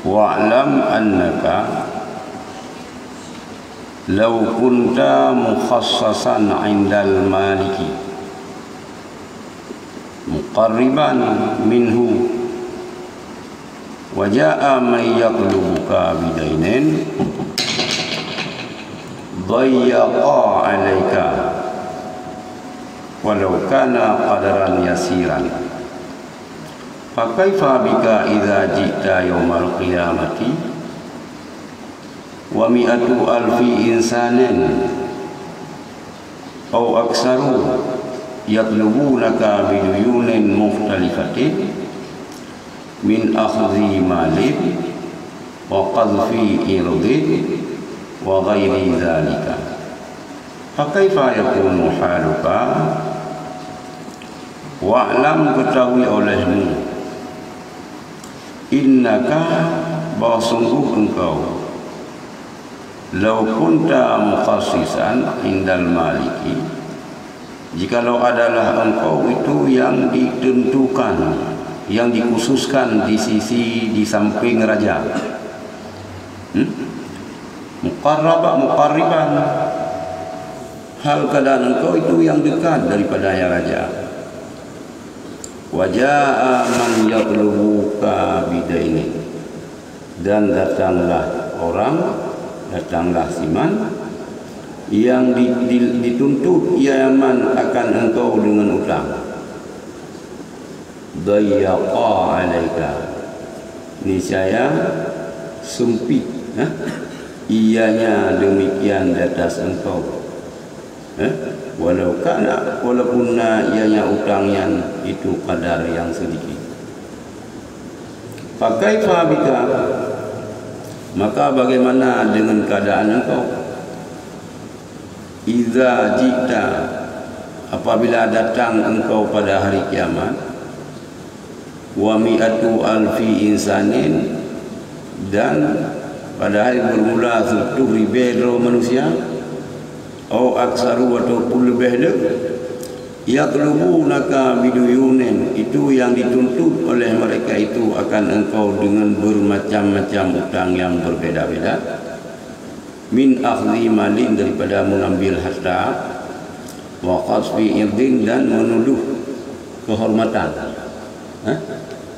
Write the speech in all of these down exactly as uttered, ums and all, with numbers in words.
Wa'lam annaka law kunta mukhassasan 'indal maliki muqarriban minhu wa ja'a man yatlubuka bidainin dayyaqa 'alaika walau kana qadaran yasiran. Fa kaifa bika idza ji'ta yaumal qiyamati wa mi'atu alfi insanin au aksaru yatlubunaka biduyunin mukhtalifatin min akhdhi malin wa qadhfi irdin wa ghairi dzalika. Fa kaifa yakunu haluka? Wa'lam, ketahui olehmu, innaka, bahwa sungguh engkau, law kunta mukhassisan indal maliki, jikalau adalah engkau itu yang ditentukan, yang dikhususkan di sisi, di samping raja. Hmm? Muqarraba, muqarriban. Hal keadaan engkau itu yang dekat daripada yang raja. Wa ja'a man yatlubuka bidainin. Dan datanglah orang, datanglah si man yang di, di, dituntut ia man akan engkau dengan utang. Dayyaqa 'alaika. Niscaya sempit, ha? Ianya demikian di atas engkau. Eh, walau kana, walaupun na ianya utang nyan itu kadar yang sedikit. Fa kaifa bika, maka bagaimana dengan keadaan engkau? Idza ji'ta, apabila datang engkau pada hari kiamat, wa mi'atu alfi insanin, dan padahai bermula siratoh ribée droe manusia, au aksaru, ataupun leubeh le, yatlubunaka biduyunin, itu yang dituntut oleh mereka itu akan engkau dengan bermacam-macam utang yang berbeda-beda. Min akhdhi malin, daripada mengambil harta, wa qadhfi irdin, dan menuduh kehormatan. Eh?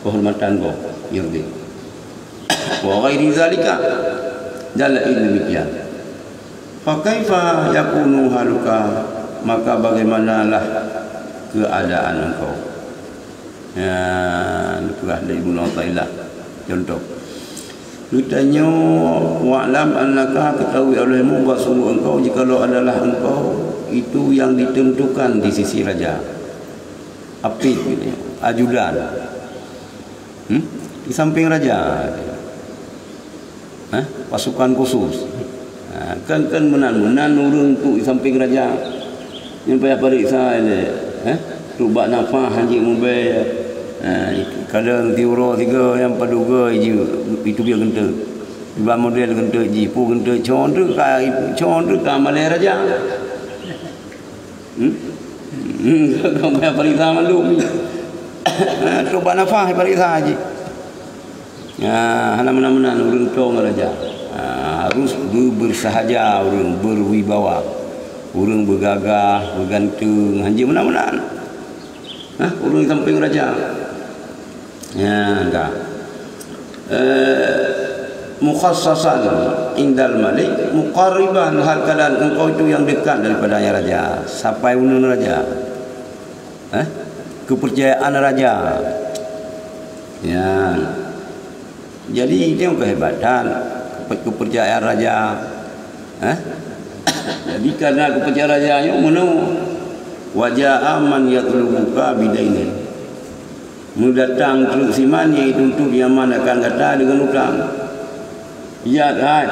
Kehormatan gob, irdin. Wa ghairi zalika, dan lain demikian. Fa kaifa yakunu haluka, maka bagaimanalah keadaan engkau? Ya, neupeugah lé Ibnu Athaillah. Contoh. Geutanyoe, wa'lam annaka, ketahui olehmu bahwa sungguh engkau, jikalau adalah engkau itu yang ditentukan di sisi raja. Apit gitu, ajudan. Hmm? Di samping raja. Ha? Pasukan khusus. Ha, kan, kan meunan-meunan ureuëng tu di samping raja. Nyang payah pariksa ilée. Ha? Tu bak nafah hanjeuet mubée. Ha, kadang tiuroe tiga nyang paduga ji itu biar genteuk. Iban model genteuk ji, pu genteuk con tu ka, con tu ka malée raja. Hmm? Hmm, kau payah pariksa mandum. Coba nafah pariksa ji. Ya, hana meunan-meunan ureuëng tong raja. Ha, harus be-, bersahaja ureuëng, berwibawa. Ureuëng beugagah, beuganteng, hanjeuet meunan-meunan. Hah, ureuëng samping raja. Ya, dah. Eh, mukhassasan indal malik, muqarriban, hal keadaan engkau itu yang dekat daripada yang raja, sampai uneun raja. Eh? Kepercayaan raja. Ya. Jadi, itu yang kehebatan, kepe-, kepercayaan raja. Eh? Jadi, karena kepercayaan raja nyoe meunoe, wa ja'a man yatlubuka bidainin. Meudatang treuk siman nyang jituntut nyan akan gata deungon utang. Jat hai.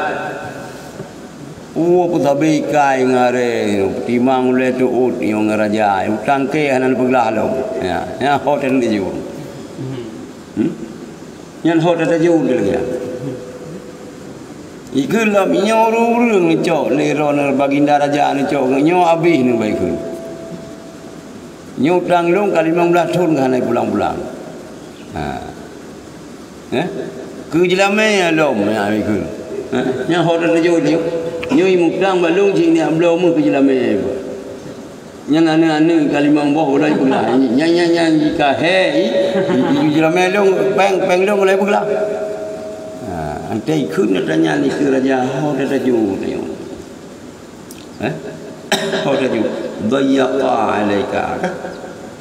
Uwoe peusabe ikai ngon aré, peutimang ulée teuôt nyoe ngon raja, utang keu hana neupeuglah lom. Ya, nyan ho teuntèe jeuet. Hmm? Nyan ho teuntèe jeuet lagèe nyan. Ikeu lom nyoe ureuëng-ureuëng neucok lé droeneuh baginda raja neucok nyoe abéh neuh baikeu. Nyoe utang lôn ka limong blaih thon ka hana pulang-pulang. Ha. Eh? Keu jeulamé lom, ya, keu. Ha? Nyan ho teutuju nyoe. Nyoe mutang balong cit nyak bloe meuh keu jeulamé. Nyan aneuk-aneuk ka limong boh udah peugah. Nyan, nyan, nyan jika he, i, i, i, jeulamé lom, péng, péng lom udah peugah. Ha, antai kheun tanya ni keu raja, ho teutuju nyoe. Eh? Ho teutuju. Dayyaqa alaika, kan?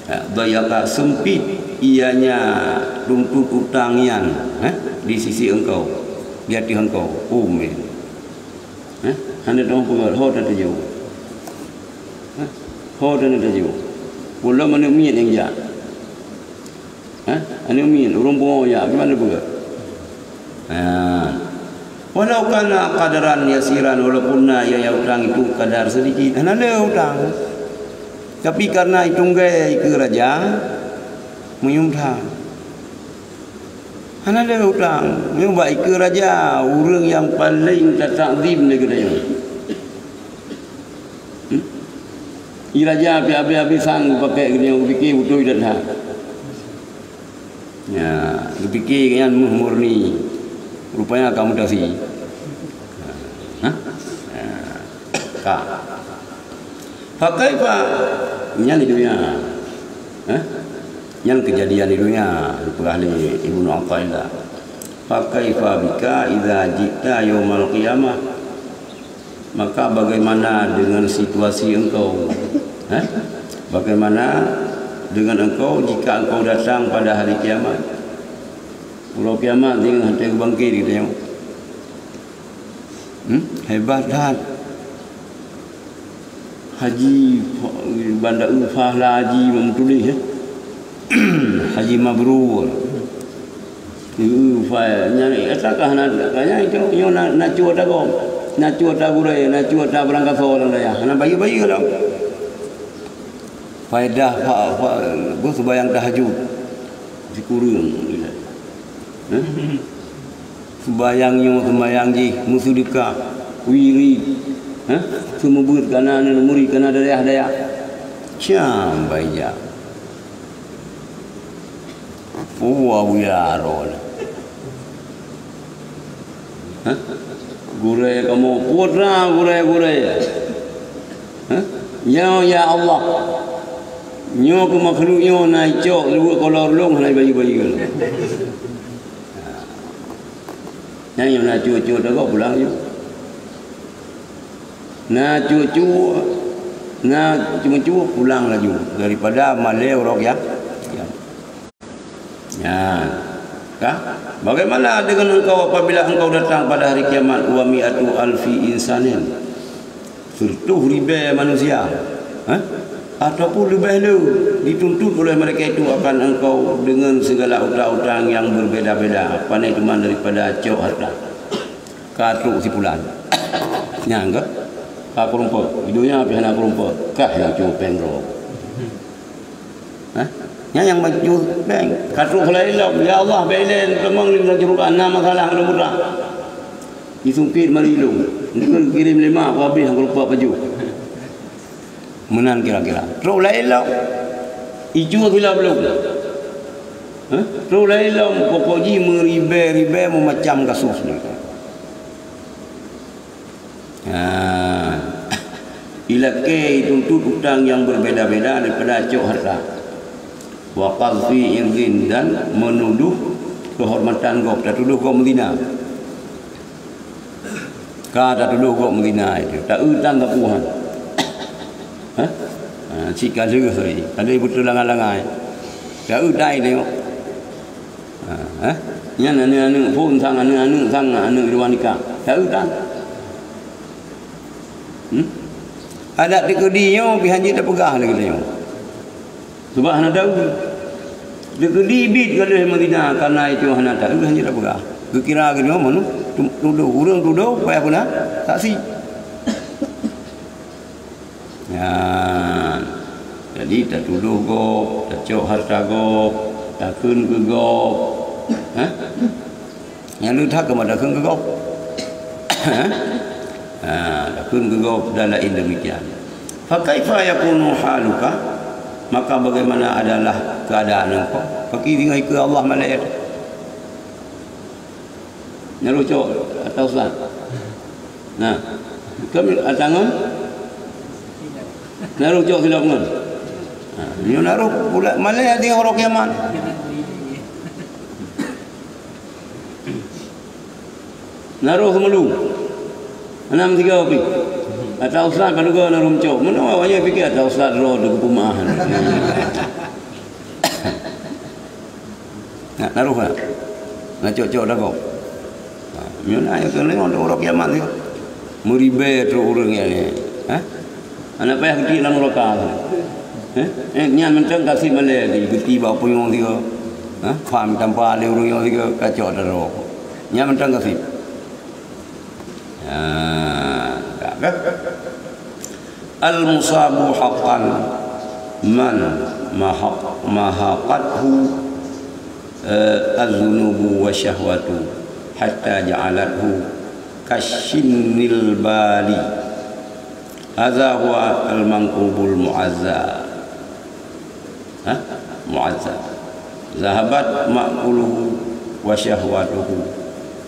Ha, dayyaqa, sempit ianya tuntut utang nyan, eh, di sisi engkau, di ateueh engkau. Umin. Eh? Hana dong peugah, ho teutuju. Eh? Ho teutuju. Ulôn aneuk miet nyang jak. Eh? Aneuk miet, ureueng pungo jak, gimana peugah? Ha. Walau kana qadaran yasiran, walaupun na ya, ya utang itu kadar sedikit. Hana le utang. Tapi karena itu gai keu raja, meunyoe utang. Hana le utang. Nyoe bak ikeue raja, ureueng nyang paleng tatakzim lé geutanyoe. Hmm? I raja pih abéh-abésan geupakék geutanyoe, geupike beutôi that-that. Ya, geupike nyan meuh murni. Rupanya ka mutasi. Hah? Ya. Ka. Fakaifa, nyan di dunia. Eh? Nyan kejadian di dunia, dipeugah lé Ibnu Athaillah. Fakaifa bika idza ji'ta yaumal qiyamah? Maka bagaimana dengan situasi engkau? Eh? Bagaimana dengan engkau jika engkau datang pada hari kiamat? Uroe kiamat singoh hana teubangkit, katanya. Hmm? Hebat that. Haji Fa-, Banda Eu Fahla Haji meutuléh, eh. Haji Mabrur. Eu Fa-, nyan, eh, takah na, takah nyan, itu, nyoe na, na cue ata gob. Na cue ata gurée, na cue ata barangkasoe lam dayah. Hana bayeue-bayeue lom. Faedah fa-, fa-, bu seubayang tahajud. Sikureueng. Eh? Seumayang nyoe, seumayang jih, meuseudeukah, wirid, eh? Seumeubeuet kana aneuk murit, kana dayah-dayah. Cam baija. Puwa buya rona. Hah? Gurée kamoe, putra gurée-gurée. Hah? Ya, ya Allah. Nyoe keu makhluk nyoe na icok luweue kolor lôn hana bayeue-bayeue. Nyan nyoe na cue-cue teugok pulang nyoe. Na cue-cue, na cue-cue pulang laju daripada malée uroe kiamat. Nyan, ka? Bagaimana dengan engkau apabila engkau datang pada hari kiamat, wa mi'atu alfi insanin, siratuih ribée manusia, eh? Ataupun leubeh le, dituntut oleh mereka itu akan engkau dengan segala utang-utang yang berbeda-beda, pane teuma daripada cok harta. Ka trok sipulan. Nyan ka? Ka keurumpok. Di dunia pih hana keurumpok. Kah nyang cue péng droe. Hah? Nyan nyang maju péng. Ka trok laén lom. Ya Allah, bèk ilèe tamong lé lam syeuruga, na masalah lôn putra. Jisungkét mari lôn. Eungkôt kirém lé mak, ku habéh nyang keurumpok pajoh. Meunan kira-kira. Trok laén lom. Icue silop lôn. Hah? Trok laén lom. Pokok jih meuribèe-ribèe meumacam kasus. Ha. Ilakèe ituntut utang nyang berbeda-beda daripada cok harta. Wa qadhfi irdin, dan menuduh kehormatan gob, tatuduh gob meuzina. Ka tatuduh gob meuzina itu, taeu tan tapuhan. Hah? Ha, cit ka lheueh, sorry. Ada beutôi langai-langai. Taeu tan tengok. Ha, eh? Nyan aneuk-aneuk phon sang, aneuk-aneuk sang, aneuk di luwa nikah. Taeu tan. Hmm? Adak teukeudi nyoe pih hanjeuet tapeugah lé geutanyoe. Sebab hana taeu. Teukeudi bit ka lheueh meuzina, karena itu hana taeu, hanjeuet tapeugah. Geukira geutanyoe meunoe tu-, tudoh, ureueng tudoh payah peuna saksi. Nyan. Jadi, tatudoh gob, tacok harta gob, takheun keu gob. Hah? Nyan le that keu mata takheun keu gob. Hah? Ha, takheun keu gob dan laén demikian. Fa kaifa yakunu haluka? Maka bagaimana adalah keadaan engkau? Pakri singoh ikeue Allah malaikat. Naroh cok ata ustaz. Nah, kami atangon. Naroh cok silap ngon. Nah, nyoe naroh pula malée tinggai uroe kiamat. Naroh seumulu. Hana meusigoe pih. Ata ustaz padub naroh meucok. Meunoe awaknyan pike ata ustaz droe teuh geupeumaah. Nak naroh nak? Nak cok-cok dagoe? Ha, nyoe na nyang keuneuk untuk uroe kiamat tu. Meuribée trok ureuëng nyan. Ha? Hana payah geutiek lam nuraka. Eh, eh, nyan mantong kaseb malée geuti bak punyueng sigoe. Ha? Pham tampa lé ureuëng nyoe sigoe kacok daroe. Nyan mantong kaseb. Ha, ka, ka. Al-musabu haqqan man mahaq-, mahaqathu, eh, az-zunubu wa syahwatu hatta ja'alathu kasyinnil bali. Hadza huwa al-manqubul mu'azza. Ha? Mu'azza. Zahabat ma'kuluhu wa syahwatuhu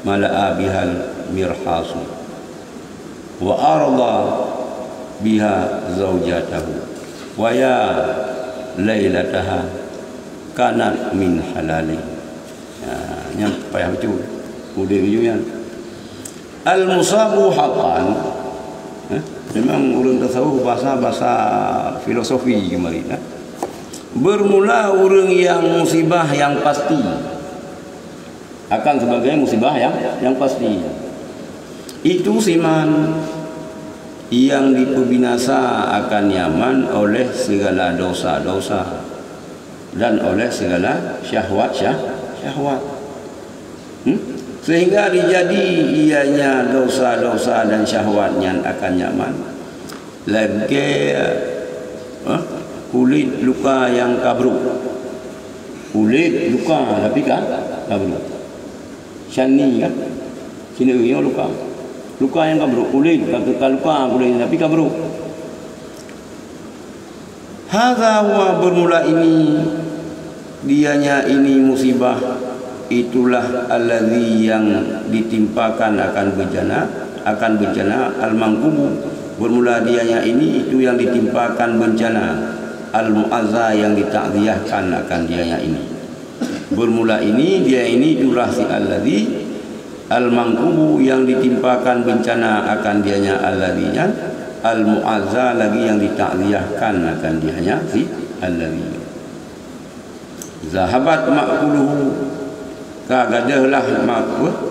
mala'a bihal mirhasu. Wa arda biha zaujatahu. Wa ya lailataha kanat min halali. Ha, nyan payah beutôi. Udeb beujeuh nyan. Al-musabu haqqan, eh, memang ureuëng tasawuf bahasa-bahasa filosofi kemarin, eh. Bermula ureuëng yang musibah yang pasti akan sebagai musibah yang, yang pasti. Itu siman yang dipebinasa akan nyaman oleh segala dosa-dosa dan oleh segala syahwat-syah-, syahwat. Hmm? Sehingga dijadi ianya dosa-dosa dan syahwat nyan akan nyaman. Lagée, eh, kulit luka nyang ka brok. Kulit luka tapi ka, ka brok. Syani kan? Sini nyoe luka. Luka nyang ka brok. Kulit ka, ka luka kulit tapi ka brok. Hadza huwa, bermula ini, dianya ini musibah, itulah alladzi, yang ditimpakan akan bencana, akan bencana, al-manqubu, bermula dianya ini itu yang ditimpakan bencana, al-mu'azza, yang ditakziahkan akan dianya ini. Bermula ini, dia ini itulah si alladzi, al-manqubu, yang ditimpakan bencana akan dianya alladzi nyan, al-mu'azza, lagi yang ditakziahkan akan dianya si alladzi. Zahabat ma'kuluhu, ka gadeuhlah mak-,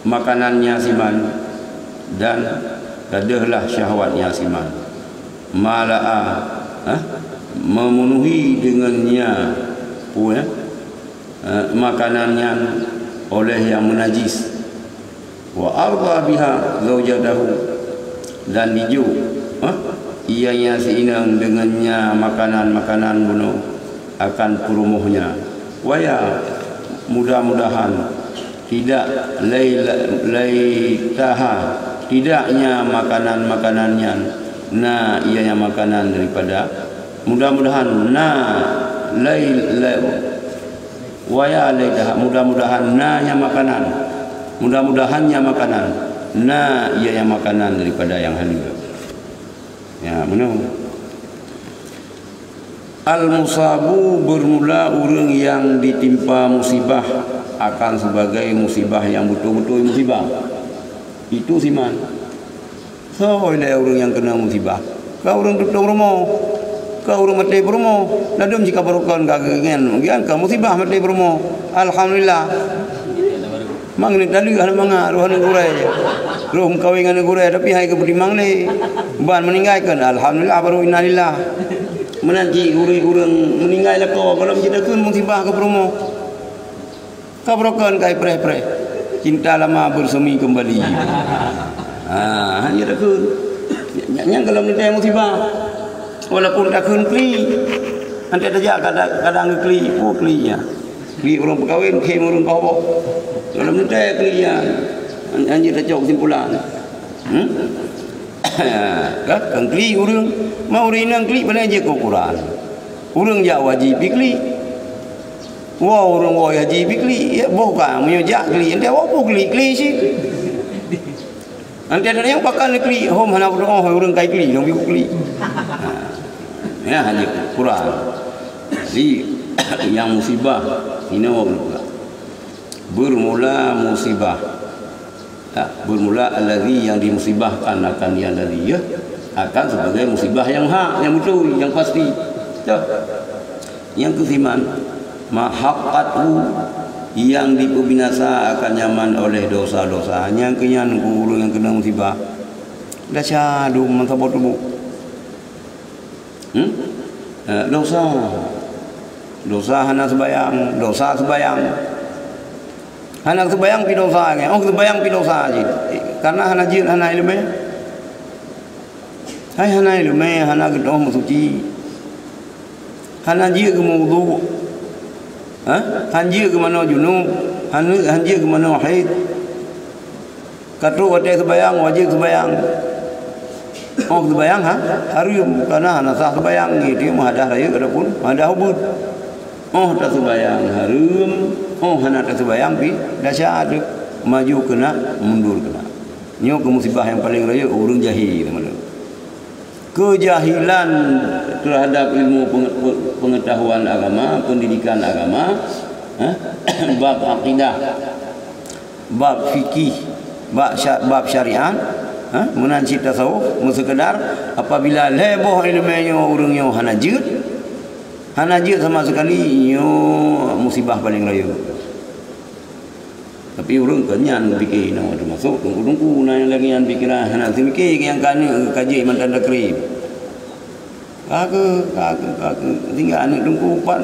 makanannya siman, dan gadeuhlah syahwatnya siman. Mala'a, ha? Memenuhi dengannya, peue, ha? Eh, makanan nyan oleh yang menajis. Wa arda biha zaujatahu, dan dijok, ha? Ianya si inong dengannya makanan-makanan bunoe akan peurumohnya. Wa ya, mudah-mudahan tidak, lai-, laitaha, tidaknya makanan-makanan nyan, na ianya makanan daripada, mudah-mudahan na, lai-, lai-, wa ya laitaha, mudah-mudahan na nya makanan, mudah-mudahannya makanan, na ianya makanan daripada yang haleue. Ya, meunoe. Al-musabu, bermula ureuëng yang ditimpa musibah akan sebagai musibah yang beutôi-beutôi musibah. Itu siman. Soe ilée ureuëng nyang keunong musibah? Ka ureuëng tutong rumoh, ka ureuëng maté peurumoh, ladom jikabarokon ka geuh nyan, nyan ka musibah maté peurumoh. Alhamdulillah. Mang ni taleueh hana mangat, roh aneuk gurée. Roh meukawen ngon aneuk gurée, tapi hai geupeutimang lé. Ban meuninggai kheun, alhamdulillah, baru innalillah. Meunan cit ureuëng-ureuëng meuninggai lakoe, gohlom jidakheun musibah keu peurumoh. Ka barokon ka ipreh-preh. Cinta lama bersemi kembali. Ha, hana takheun. Nyan, nyan gohlom neutée musibah. Walaupun takheun kli. Antai tajak kada-, kadang kli, oh kli nyan. Kli ureuëng peukawen, khem ureuëng koboh. Gohlom neutée kli nyan. An-, anjeuet tacok kesimpulan. Hmm? Ka, kan kli ureuëng. Ma ureuëng inong kli, pane jeuet keu ukuran. Ureuëng jak wajib kli. Woe ureuëng woe haji biklik, ya boh ka meunyoe jak klik, ente woe boh klik, klik cit. Ente ada nyang pakai klik, hom hana peudoh ureuëng kai klik, nyang biklik. Ya hanya kurang. Jadi yang musibah ini orang bermula musibah. Tak, bermula allazi yang dimusibahkan akan dia allazi ya akan sebagai musibah yang hak, yang betul, yang pasti. Tak. Yang kesiman, mahaqqathu yang dipubinasa akan nyaman oleh dosa-dosa. Nyang kenyan ureuëng nyang kena musibah. Dah syadu masa tubuh. Hmm? Eh, dosa. Dosa hana sebayang, dosa sebayang. Hana sebayang pi dosa ngai. Oh, sebayang pi dosa cit. Karena hana jeuet, hana ileumé. Hai hana ileumé, hana geutoh meusuci. Hana jeuet geumeuwudu. Ha? Han jeuet geumanoe junub, han, han jeuet geumanoe haid. Ka trok watée seubayang, wajéb seubayang. Oh seubayang ha, hareuem, kana hana sah seubayang, ngieng meuhadah rayeuk ataupun meuhadah ubeut. Oh taseubayang hareuem, oh hana taseubayang pi dasya teuk, maju keunak, mundur keunak. Nyoe keuh musibah nyang paleng rayeuk ureuëng jahé teuma. Keujahilan terhadap ilmu penge-, pe-, pengetahuan agama, pendidikan agama, eh, bab akidah, bab fikih, bab sya-, bab syariat, eh, meunan cit tasawuf, meusekedar apabila lhée boh ileumé nyoe ureuëng nyoe hana jeuet, hana jeuet sama sekali, nyoe musibah paleng rayeuk. Tapi ureuëng keunyan pike inoe teumasok teungku-teungku na nyang lagée nyan pikeran hana teumike nyang ka aneuk ka jih mantong takrib. Ka keuh, ka keuh, ka keuh. Tinggai aneuk teungku pat,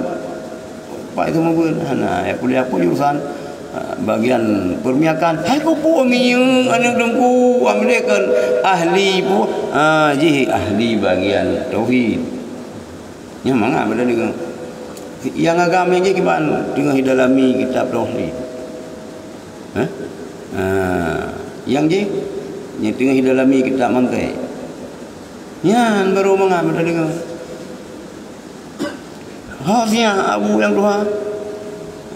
pat itu meubeuen hana ya kuliah pun jurusan ah, bagian permiakan. Hai kupu minyeuk aneuk teungku ambilkan ahli pu ah jih ahli bagian tauhid. Nyan mangat bak deungoe. Nyang agam nyang jih kiban teungoh idalami kitab tauhid. Hah? Ha, nyang jih nyang teungoh idalami kitab mantek. Nyan baru mangat bak deungoe. Ha siah abu nyang tuha.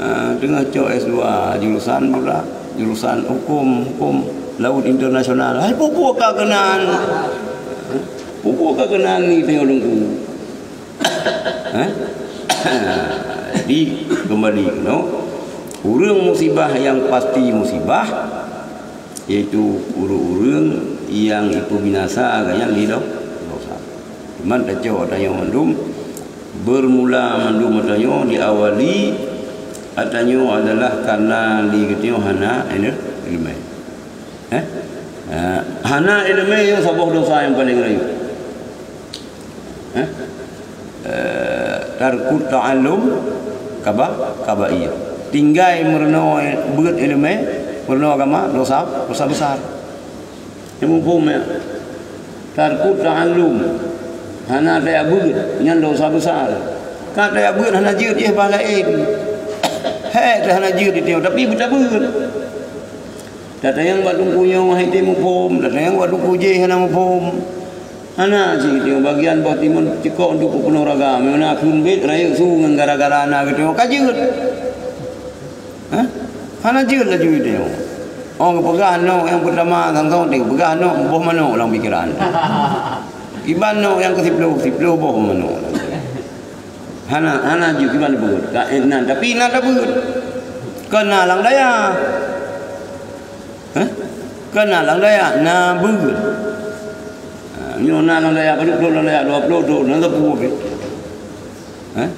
Ha, teungoh cok S dua jurusan pula, jurusan hukum, hukum laut internasional. Hai pupu ka keunan. Pupu ka keunan ni tengok lungku. Eh? Jadi kembali keunoe, ureuëng musibah nyang pasti musibah yaitu ureuëng-ureuëng nyang ipeubinasa gaya lé dosa. Cuman tacok tanyoe mandum bermula mandum tanyoe diawali tanyoe adalah karena di geutanyoe hana ileumé. Eh? Eh, hana ileumé nyoe saboh dosa nyang paleng rayeuk. Eh? Eh, tarkut ta'allum kaba kabair. Tinggai meurunoe beuet ileumé, meurunoe agama dosa, dosa besar. Nyang muphom ya. Tarkut ta'allum hana tajak beuet nyan dosa besar. Ka tajak beuet hana jeuet jih bah laén. Hek hana jeuet itu tapi beutabeuet. Tatanyong bak teungku nyoe hai teuh muphom, tatanyong bak teungku jéh hana muphom. Hana cit nyoe bagian boh timun cekok untuk peupunoh raga. Meuna kheun bet rayeuk su ngon gara-gara na geutanyoe ka jeuet. Hah? Hana jeuet laju geutanyoe. Oh geupeugah nok nyang peutama sang-sang teuh geupeugah nok boh manok lam pikeran. Kiban nok nyang keusiploh, siploh boh manok. Hana, hana jeuet kiban beuet. Ka, eh, nan, tapi na tabeuet. Keu na lam dayah. Hah? Keu na lam dayah, na beuet. Ha, nyoe na lam dayah, padub ploh lam dayah, dua ploh, dua, na teupeu pih. Hah?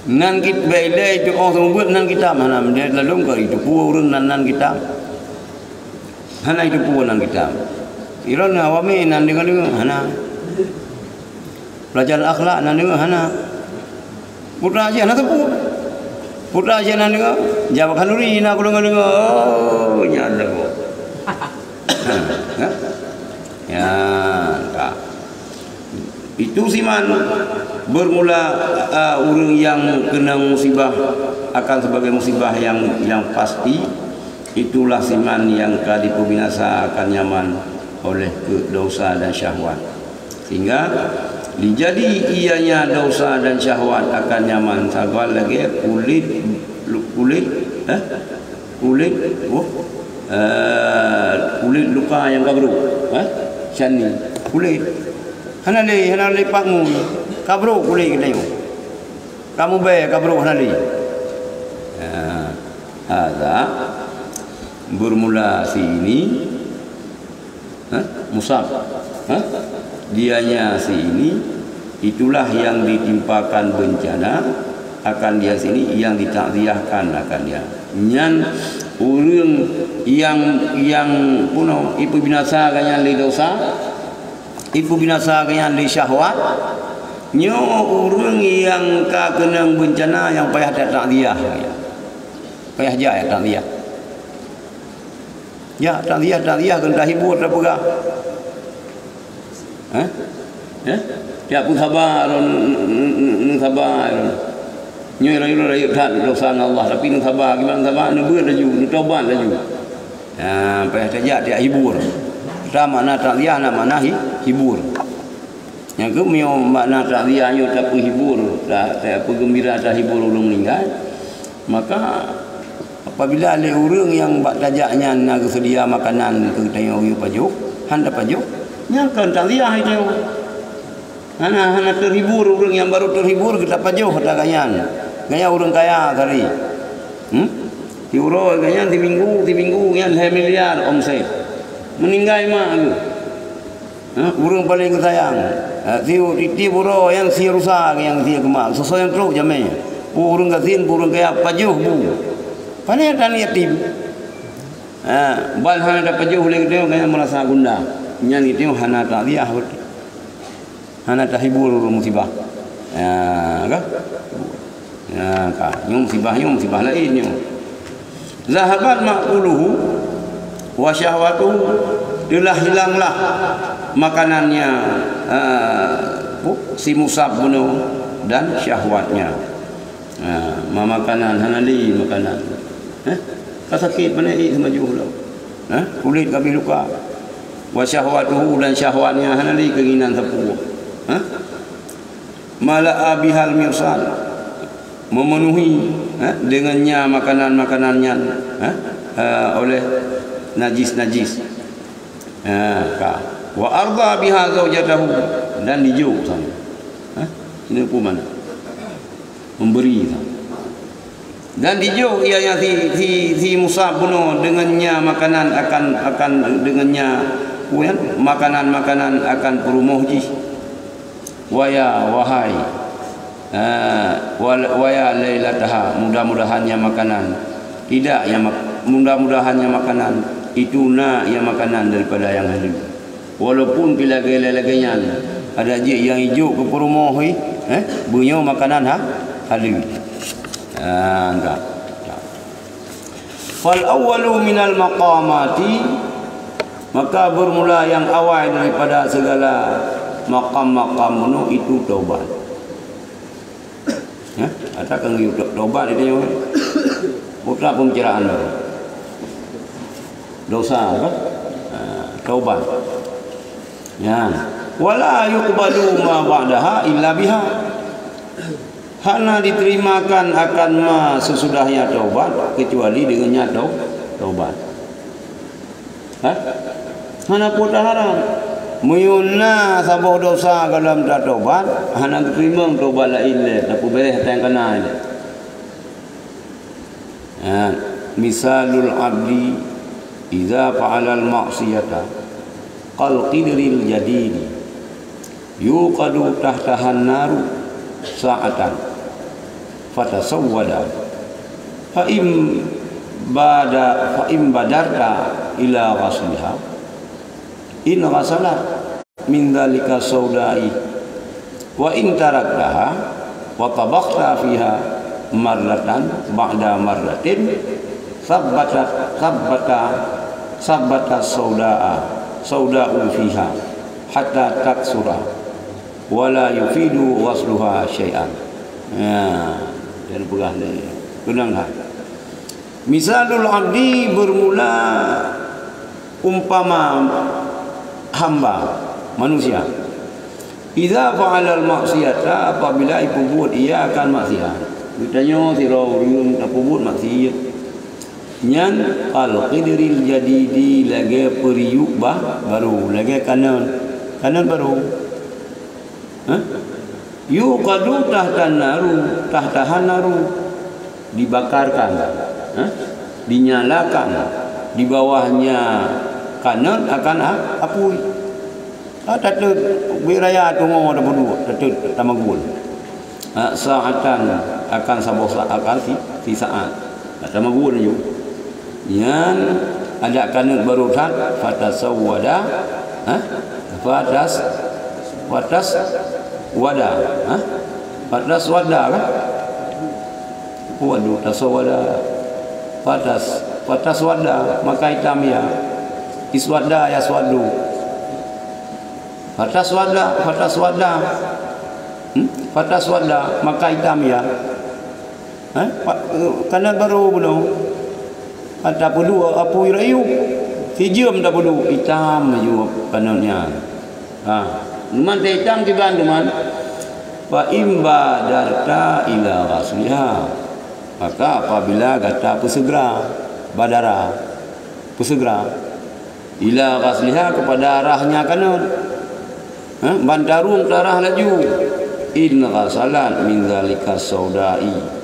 Nan kit-, bak ilée itu oh teuma beuet nan kitab, hana meunan lalong keu itu pue ureuëng nan, nan kitab. Hana itu pue nan kitab. Iron awami nan deungoe-deungoe, hana. Pelajaran akhlak na deungoe hana. Putra Aceh na teupeu. Putra Aceh na deungoe, Jabal Khanduri na kudeungoe-deungoe. Oh, nyan teupeu. Ha? Ya, tak. Itu siman bermula uh, ureuëng yang kena musibah akan sebagai musibah yang yang pasti. Itulah siman yang ka dipubinasa akan nyaman oleh ke dosa dan syahwat. Sehingga dijadi ianya dosa dan syahwat akan nyaman sagal lagée kulit lu- Kulét, eh? Kulét, oh, eh, kulét luka nyang ka brôk, eh? Syani, kulét. Hana lé, hana lé pat ngon. Ka brôk kulét geutanyoe. Ka mubèe, ka brôk hana lé. Ha, hadza bermula si ini, ha? Musab, ha? Dianya si ini, itulah yang ditimpakan bencana akan dia si ini, yang ditakziahkan akan dia. Nyan ureueng nyang, nyang punoh ipeubinasa geuh nyan lé dosa, ipeubinasa geuh nyan lé syahwat, nyoe ureueng nyang ka keunong beuncana nyang payah tatakziah. Payah jak takziah. Jak takziah, takziah keu tahibur, tapeugah. Hah? Hah? Jak peusaba lôn, n-, n-, n-, n-, saba lôn. Nyoe rayeuk-rayeuk that dosa ngon Allah, tapi neusaba, kiban neusaba, neubeuet laju, neutobat laju. Ha, payah tajak, tajak hibur. Ka makna takziah na makna hi-, hibur. Nyang keuh meunyoe makna takziah nyoe tapeuhibur, ta-, tapeugeumbira, tahibur ureueng meuninggai, maka apabila lé ureueng nyang bak tajak nyan na geuseudia makanan keu tanyoe geuyue pajoh, han tapajoh, nyan kon takziah tanyoe. Hana, hana teuhibur ureueng nyang barô teuhibur, geutapajoh ata gobnyan. Gobnyan ureueng kaya tadi. Hmm? Siuroe gobnyan siminggu, siminggu nyan lhèe miliar omset. Meuninggai mak geuh. Ha, ureueng paleng geusayang. Ha, si, tiep-tiep uroe nyang sie rusa nyang sie keumak. Soe-soe nyang trok jamèe. Peue ureueng gasien, peue ureueng kaya, pajoh bu. Pane tan yatim. Ha, ban hana tapajoh lé geutanyoe, gobnyan meurasa gundah. Nyan geutanyoe hana takziah beutôi. Hana tahibur ureueng musibah. Ya, ka? Ya, ka. Nyoe musibah, nyoe musibah laén nyoe. Zahabat ma'kuluhu wa syahwatuhu, telah hilanglah makanannya, eh, si Musab bunoe dan syahwatnya. Ha, ma-, makanan, hana lé makanan. Eh? Ka sakét, pane ék seumajoh lom. Eh? Kulét ka abéh luka. Wa syahwatuhu, dan syahwatnya hana lé keinginan sapeue. Eh? Mala'a bihal mirsal, memenuhi, eh, dengannya makanan-makanan nyan, eh, eh, oleh najis-najis. Eh, ka. Wa arda biha zaujatahu, dan dijok sama. Eh? Ini hukuman. Memberi sama. Dan dijok ianya si, si, si Musab bunoe dengannya makanan akan, akan dengannya, makanan-makanan akan peurumoh jih. Waya, wahai, eh, wal-, waya lailataha, mudah-mudahan nyang makanan, tidak nyang mak-, mudah-mudahan nyang makanan itu na nyang makanan daripada nyang haleue. Walaupun pih lagèe-lagèe nyan, adak jih nyang ijok keu peurumoh, eh, beunyoe makanan ha, haleue. Ah, ka. Fal awwalu minal maqamati, maka bermula nyang awai daripada segala maqam-maqam bunoe itu taubat. Ya, ata kan geuyue to-, taubat itu nyoe. Buta pembicaraan baru. Dosa apa? Ha, taubat. Ya. Wala yuqbalu ma ba'daha illa biha. Hana diterimakan akan ma sesudahnya taubat kecuali dengannya tau-, taubat. Ha? Hana peue taharap. Meunyoe na saboh dosa gohlom tataubat, hana geuteurimong taubat laén lé, tapeubéréh nyang kana lé. Ha, misalul abdi idza fa'alal ma'siyata kal qidril jadidi. Yuqadu tahtahan naru sa'atan fatasawwada. Fa im bada-, fa im badarta ila ghasliha, in ghasalat min dzalika sauda'i, wa in taraktaha wa tabakhta fiha marratan ba'da marratin, sabbatat, sabbata, sabbata sauda'a, sauda'u fiha hatta taksura. Wala yufidu ghasluha syai'an. Ya, dan peugah lé. Keunong that. Misalul abdi bermula umpama hamba, manusia. Idza fa'alal maksiyata, apabila ipeubuet ia akan maksiat. Geutanyoe sidroe ureuëng tapeubuet maksiet. Nyan kal qidril jadidi, lagée peuriuk bah barô, lagée kanot, kanot barô. Hah? Yuqadu tahtan naru, tahtahan naru. Dibakarkan, hah? Dinyalakan di bawahnya kanot akan a-, apui. Ah, tateut, bit raya tungoe tapeuduek, tateut tamagul. Ah, sa'atan, akan saboh sa-, akan si-, sisaat. Ah, tamagul laju. Nyan adak kanot barô that, fatasawwada, ha? Fatas-, fataswada, ha? Fataswada kan? Waduh, tasawwada. Fatas-, fataswada, maka hitam ia. Iswada yaswadu. Fataswada, fataswada. Hmm? Fataswada, maka hitam ia. Eh, pa-, eh, kanot barô bunoe. Tapeuduek apui rayeuk. Sijeuem tapeuduek, itam laju kanot nyan. Ha, numan teuitam kiban numan. Fa in badarta ila ghasliha. Maka apabila gata peuseugera, badara, peuseugera. Ila ghasliha, kepada rahnya kanot. Ha? Ban tarông tarah laju. In ghasalat min dzalika saudai.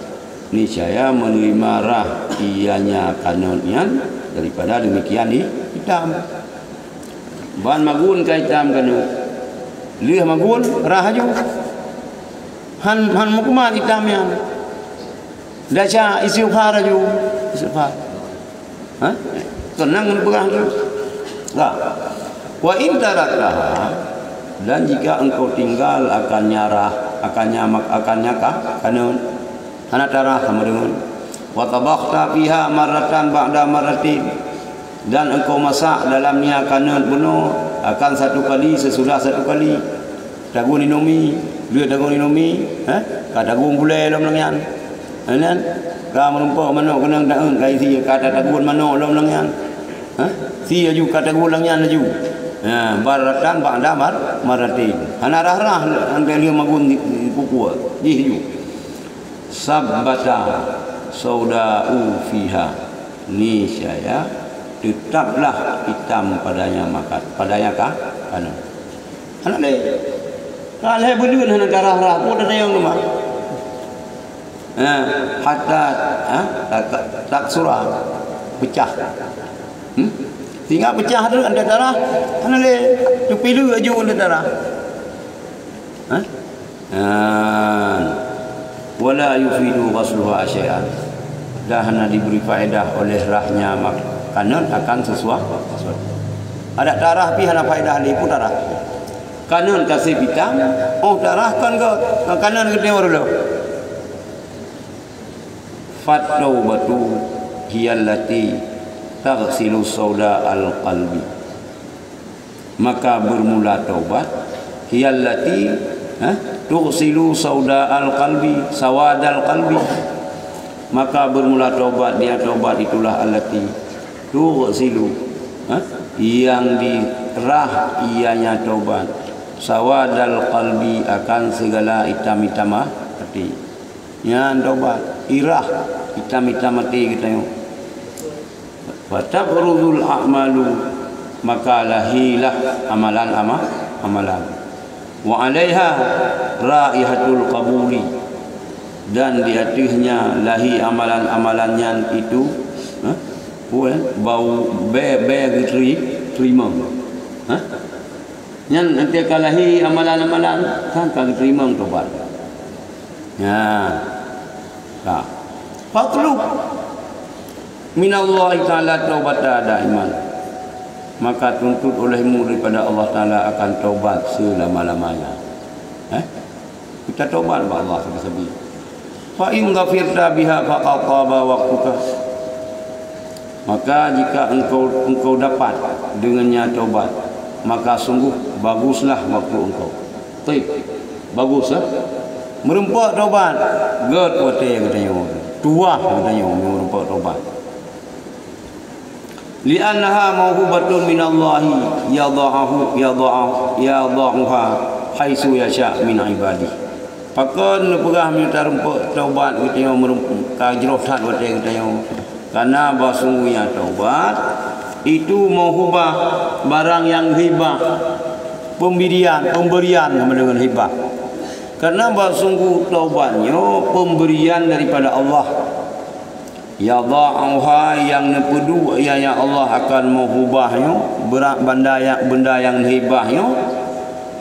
Niscaya menerima rah ianya kanot nyan daripada demikian hi-, hitam. Ban magun ka hitam kanot. Lheueh magun, rah laju. Han, han meukuman hitam nyan. Baca istighfar laju. Istighfar. Ha? Tenang neupeugah tu. Lah. Wa in taraktaha, dan jika engkau tinggal akan nyarah, akan nyamak, akan nyakah, kanot, hana tarah sama dengan. Wa tabakhta fiha marratan ba'da marratin, dan engkau masak dalamnya kanot bunoe akan satu kali sesudah satu kali. Tagun indomie, dua tagun indomie, ha? Ka tagun gulai lom lagée nyan. Ha, nyan, ka meurumpok manok keunong taeun ka isi, ka tagun manok lom lagée nyan. Ha? Si laju ka tagun lagée nyan laju. Ha, marratan ba'da mar-, marratin. Hana rah-rah, antai lheueh magun di, di pukul. Jih laju. Sabbata sauda'u fiha. Niscaya tetaplah hitam padanya makat, padanya ka, kanot. Hana lé. Ka lhée buleuen hana tarah-rah, peue tatanyong teuma. Ha, hatta, ha, tak, taksura, pecah. Hmm? Sehingga pecah tu antai tarah, hana lé. Teupileue laju antai tarah. Ha? Ha. Wala yufidu ghasluha syai'an. Dan hana diberi faedah oleh rahnya mak-, kanot akan sesuatu. Adak tarah pih hana faedah lé, peue tarah. Kanot ka sép hitam, oh tarah kon göt, kanot geutanyoe reuloh. Fattaubatu hiyallati taghsilu sauda al-qalbi. Maka bermula taubat, hiyallati, ha, tughsilu sauda al-qalbi, sawadal qalbi. Maka bermula taubat, dia taubat itulah allati tughsilu, ha, yang dirah ianya taubat, sawadal qalbi, akan segala hitam-hitam hati. Nyan taubat, irah hitam-hitam hati geutanyoe. Fatabruzul a'malu, maka lahilah amalan-ama-, amalan. Wa 'alaiha raihatul qabuli, dan di ateuehnya lahi amalan-amalan nyan itu, ha? Peue, bau bée-bée geuteri-, teurimong. Ha? Nyan, enteuk ka lahi amalan-amalan, kan ka geuteurimong tobat. Nyan. Ka. Fatlub minallahi ta'ala taubata daiman. Maka tuntut olehmu daripada Allah Ta'ala akan taubat selama-lamanya. Eh? Kita taubat bak Allah sabe-sabe. Fa in dhafirta biha faqad taba waqtuka. Maka jika engkau, engkau dapat dengannya taubat, maka sungguh baguslah waktu engkau. Taib. Bagus, eh? Meurumpok taubat. Göt watée geutanyoe. Tuwah geutanyoe meurumpok taubat. Li'annaha mauhubatun minallahi yadha'uhu, yadha'u, yadha'uha haitsu yasya min ibadih. Pakon neupeugah meunyoe tarumpok taubat geutanyoe meurum-, ka jroh that watée geutanyoe? Karena bahwa sungguhnya taubat itu mauhubah, barang yang hibah, pemberian, pemberian sama dengan hibah. Karena bahwa sungguh taubat nyoe pemberian daripada Allah. Yadha'uha, nyang neupeuduek, ya, ya Allah, akan mauhubah nyoe, beura-, banda nyang, benda nyang hibah nyoe,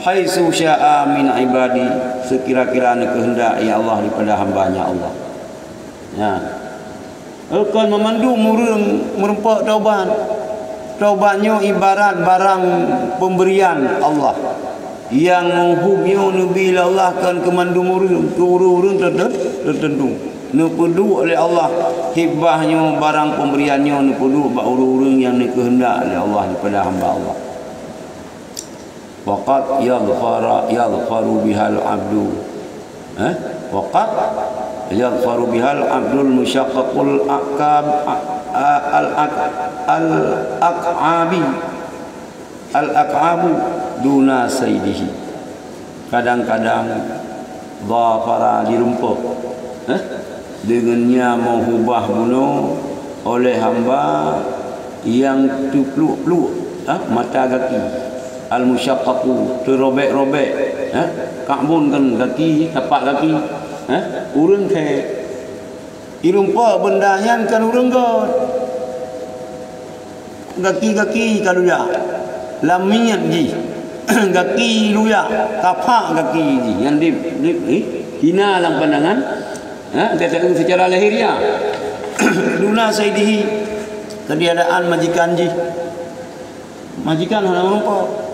haitsu sya'a min ibadi, sekira-kira neukeuheundak, ya Allah, daripada hamba-Nya Allah. Nyan. Kon meumandum ureuëng meurumpok taubat. Taubat nyoe ibarat barang pemberian Allah. Nyang mauhub nyoe neubi lé Allah kon keu mandum ureuëng, keu ureuëng-ureuëng teuteun-, teuteuntu. Neupeuduek lé Allah hibah nyoe, barang pemberian nyoe neupeuduek bak ureuëng-ureuëng nyang neukeuheundak lé Allah daripada hamba Allah. Waqad yadhfara, yadhfaru bihal abdu. Eh? Waqad yadhfaru bihal abdul musyaqqaqul aqab, a-, a-, al-aq-, al-aqabi. Al-aq'abu duna saidihi. Kadang-kadang dhafara dirumpok, eh, deungon nya meuhubah bunoe oleh hamba nyang teupluek-pluek, eh, mata gaki. Al-musyaqqaqu, teurobek-robek, eh, ka'bun kan gaki, tapak gaki, eh, ureuëng khe. Irumpok beunda nyan kan ureuëng göt. Gaki-gaki ka luyak. Lamiet jih. Gaki luyak. Kapak gaki jih. Nyan dip, dip, eh, hina lam pandangan, ha, gata seucara lahiriah. Duna saidihi, ketiadaan majikan jih. Majikan hana meurumpok.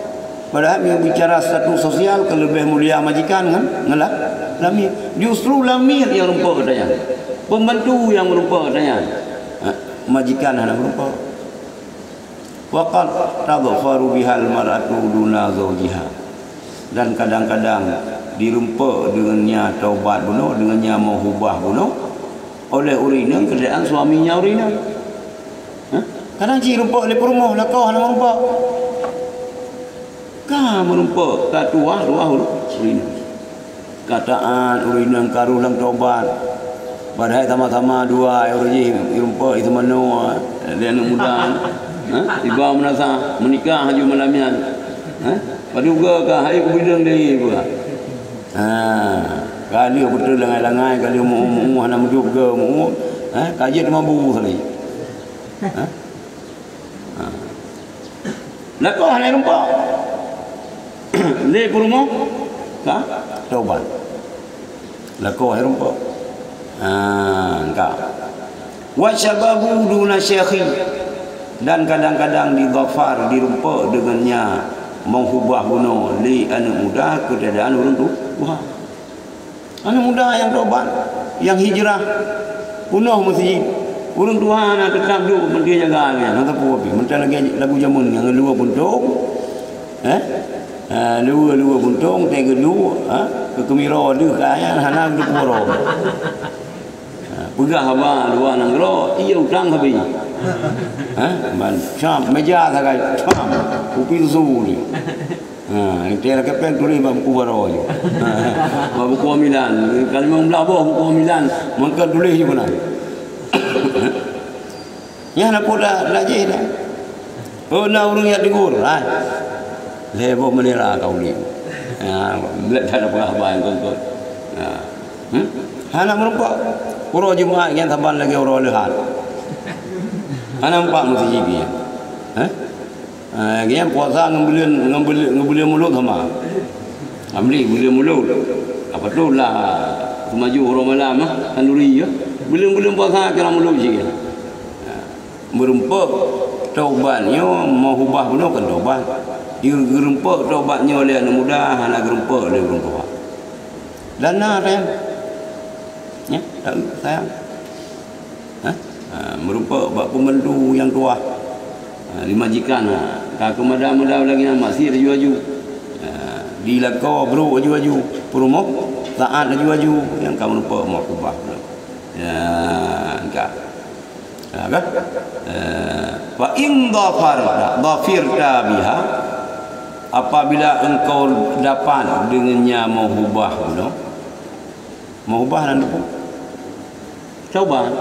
Padahai meunyoe bicara status sosial, ka leubeh mulia majikan ngon, ngon la-, lamiet. Justru lamiet nyang rumpok gata nyan. Pembantu nyang meurumpok gata nyan. Ha, majikan hana meurumpok. Wa qad tadhfaru bihal mar'atu duna zawjiha. Dan kadang-kadang dirumpok deungon nya taubat bunoe, deungon nya meuhubah bunoe oleh ureuëng inong keuadaan suaminya ureuëng inong. Hah? Kadang cit rumpok lé peurumoh, lakoe hana meurumpok. Ka meurumpok, ka tuwah, tuwah ureuëng inong. Ka taát ureuëng inong, ka rôh lam taubat. Padahai sama-sama dua, ureuëng jih irumpok, iseumanoe, lé aneuëk muda. Hah? Iba meunasah, meunikah laju malam nyan. Hah? Padub goe ka hai kubileung lé iba. Ha, ka lheueh beutôi langai-langai, ka lheueh meu-, meu-, hana meuduek goe meu-, ha, ka jeuet mabu sabe. Ha? Ha. Lakoe hana rumpok. Lé peurumoh ka taubat. Lakoe hana rumpok. Ha, ka. Wa syababu duna syekhi. Dan kadang-kadang didhafar, dirumpok deungon nya meuhubah bunoe lé aneuëk muda keuadaan ureuëng tu-, tuha. Aneuëk muda nyang taubat, nyang hijrah, peunoh meuseujid. Ureuëng tuha na teutab duek, meuntri jaga nyan, hana sapeue pih. Meuntang lagée lagu jameun nyan, luwa puntông, eh? Ha, luwa-luwa puntông, teugeuduk, ha? Keukeumiro deuh ka nyan, hana geuteupeue uroe. Ha, peugah haba luwa nanggroe, iya utang habéh. Ha? Ban, cam, meja sagai, cam, kupi susu ni. Ha, entah lah kapan tulis bak buku baroe je. Bak buku amilan. Ka limong blaih boh buku amilan, mangka tulis je keunan. Nyan hana peue dah, dah jih dah. Oh, na ureuëng jak tegur, hai. Lhée boh meunira ka ulée. Ha, bèk that peugah haba nyang kon-kon. Ha. Hmm? Hana meurumpok. Uroe Jumat nyan saban lagée uroe Leuhat. Hana meupat meuseujid nyan. Ha? Ha, nyan puasa ngon buleuen, ngon buleuen, ngon buleuen mulod sama. Amri buleuen mulod. Apa tu lah, seumaju uroe malam ah, khanduri ya. Buleuen-buleuen puasa kira mulod cit. Ha. Meurumpok taubat nyoe meuhubah bunoe kon taubat. Geurumpok taubat nyoe lé aneuëk muda, hana geurumpok lé ureuëng tuha. Dan na sayang. Ya, tak sayang. Ha? Ha, meurumpok bak pembantu nyang tuha. Ha, di majikan, ha. Ka keumada-mada lagée nyan maksiet laju-laju. Ha, di lakoe brok laju-laju. Peurumoh taát laju-laju. Nyang ka meurumpok meuhubah. Ya, ka. Ha, kan? Eh, fa in dhafarta, dhafirta biha, apabila engkau dapat dengannya meuhubah bunoe, Meuubah lam teupeu. Taubat.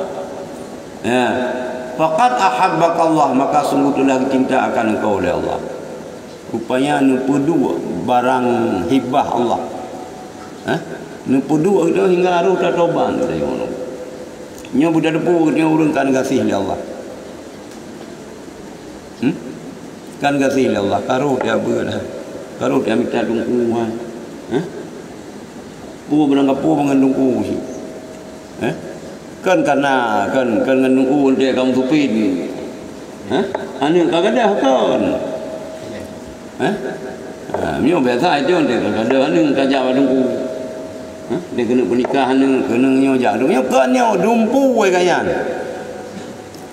Ya. Faqad ahabbakallah, maka sungguh telah geucinta akan engkau oleh Allah. Rupanya neupeuduek barang hibah Allah. Hah? Neupeuduek itu hingga roh tataubat dari Allah. Nyoe beutateupeue geutanyoe ureuëng kan gaséh lé Allah. Hmm? Kan gaséh lé Allah, ka roh dia beulah. Ka roh dia mita teungku, ha? Hah? Peue beurangkapeue bangon teungku cit. Eh? Kan kana, kan, kan ngon teungku untuk kaum supin. Eh? Aneuk ka gadah kan? Eh? Ha, nyoe biasa itu untuk ka gadah aneuk ka jak bak teungku. Eh? Dia keuneuk peunikah aneuk, keuneuk nyoe jak. Nyoe kan nyoe dumpu wai kayan.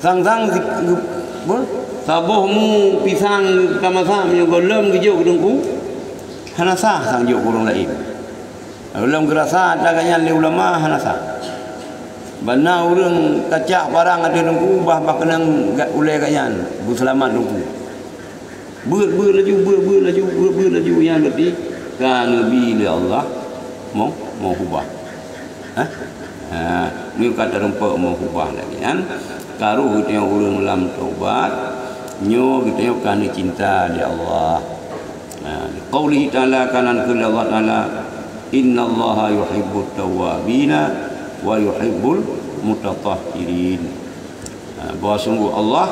Sang-sang si-, apa? Saboh mu pisang ka masak meunyoe gohlom geujok keu teungku. Hana sah sang jok keu ureuëng laén. Lom geurasa ata gobnyan lé ulama hana sah. Bana ureuëng kacak parang ateueh teungku bah, bah keunong ga-, ulée gobnyan beuseulamat teungku. Beuet, beuet laju, beuet, beuet laju, beuet, beuet laju, nyan berarti ka neubi lé Allah meu-, meuhubah. Hah? Ha, nyoe ka teurumpok meuhubah lagée nyan. Ka roh geutanyoe ureuëng lam taubat, nyoe geutanyoe ka neucinta lé Allah. Nah, qaulihi ta'ala, kanan keu Allah Ta'ala, "Innallaha yuhibbut tawwabina wa yuhibbul mutatahhirin." Nah, bahwa sungguh Allah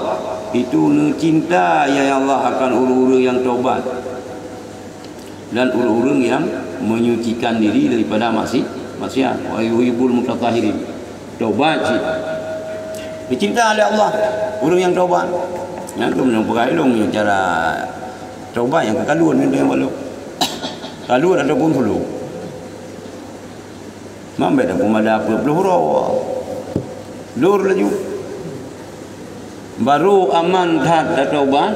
itu neucinta, ya Allah, akan ureuëng-ureuëng yang taubat dan ureuëng-ureuëng yang menyucikan diri daripada maksi-, maksiat. "Wa yuhibbul mutatahhirin." Taubat cit. Dicinta oleh Allah ureuëng yang taubat. Nyan tu meunyoe peugah ilong cara Taubat nyang ka kalon, nyang teuh nyang balok. Kalon ataupun hulu. Mambet aku mada peuet ploh uroe. Lur laju. Baru aman that tataubat,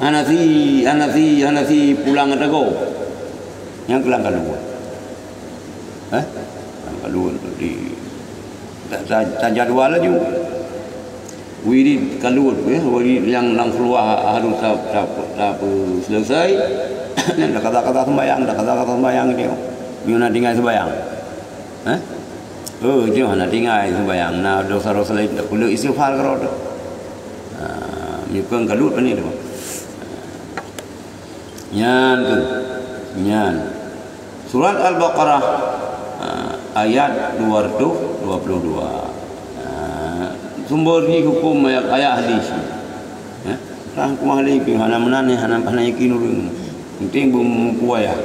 hana si, hana si, hana si pulang atago. Nyang keulang kalon. Eh? Nyang kalon tu di, ta-, ta-, tajadwal laju. Wirid kalon, ya, wirid nyang lam keuluwa harus ta-, ta-, tapeuselesai. Dan takata-kata sembayang, takata-kata sembayang dia. Nyoe na tinggai sembayang. Eh? Oh, itu na tinggai sembayang. Na dosa-dosa lain tak perlu istighfar keudroe. Ha, meunyoe kalon pani tu. Nyan tu. Nyan. Surat Al-Baqarah, ha, ayat dua ratus dua puluh dua. Ha, sumber jih hukum ayat, ayat hadis. Ha, tang kuah lé pih hana meunan, hana, hana yakin ureuëng. Penting beu-, meupeu ayat.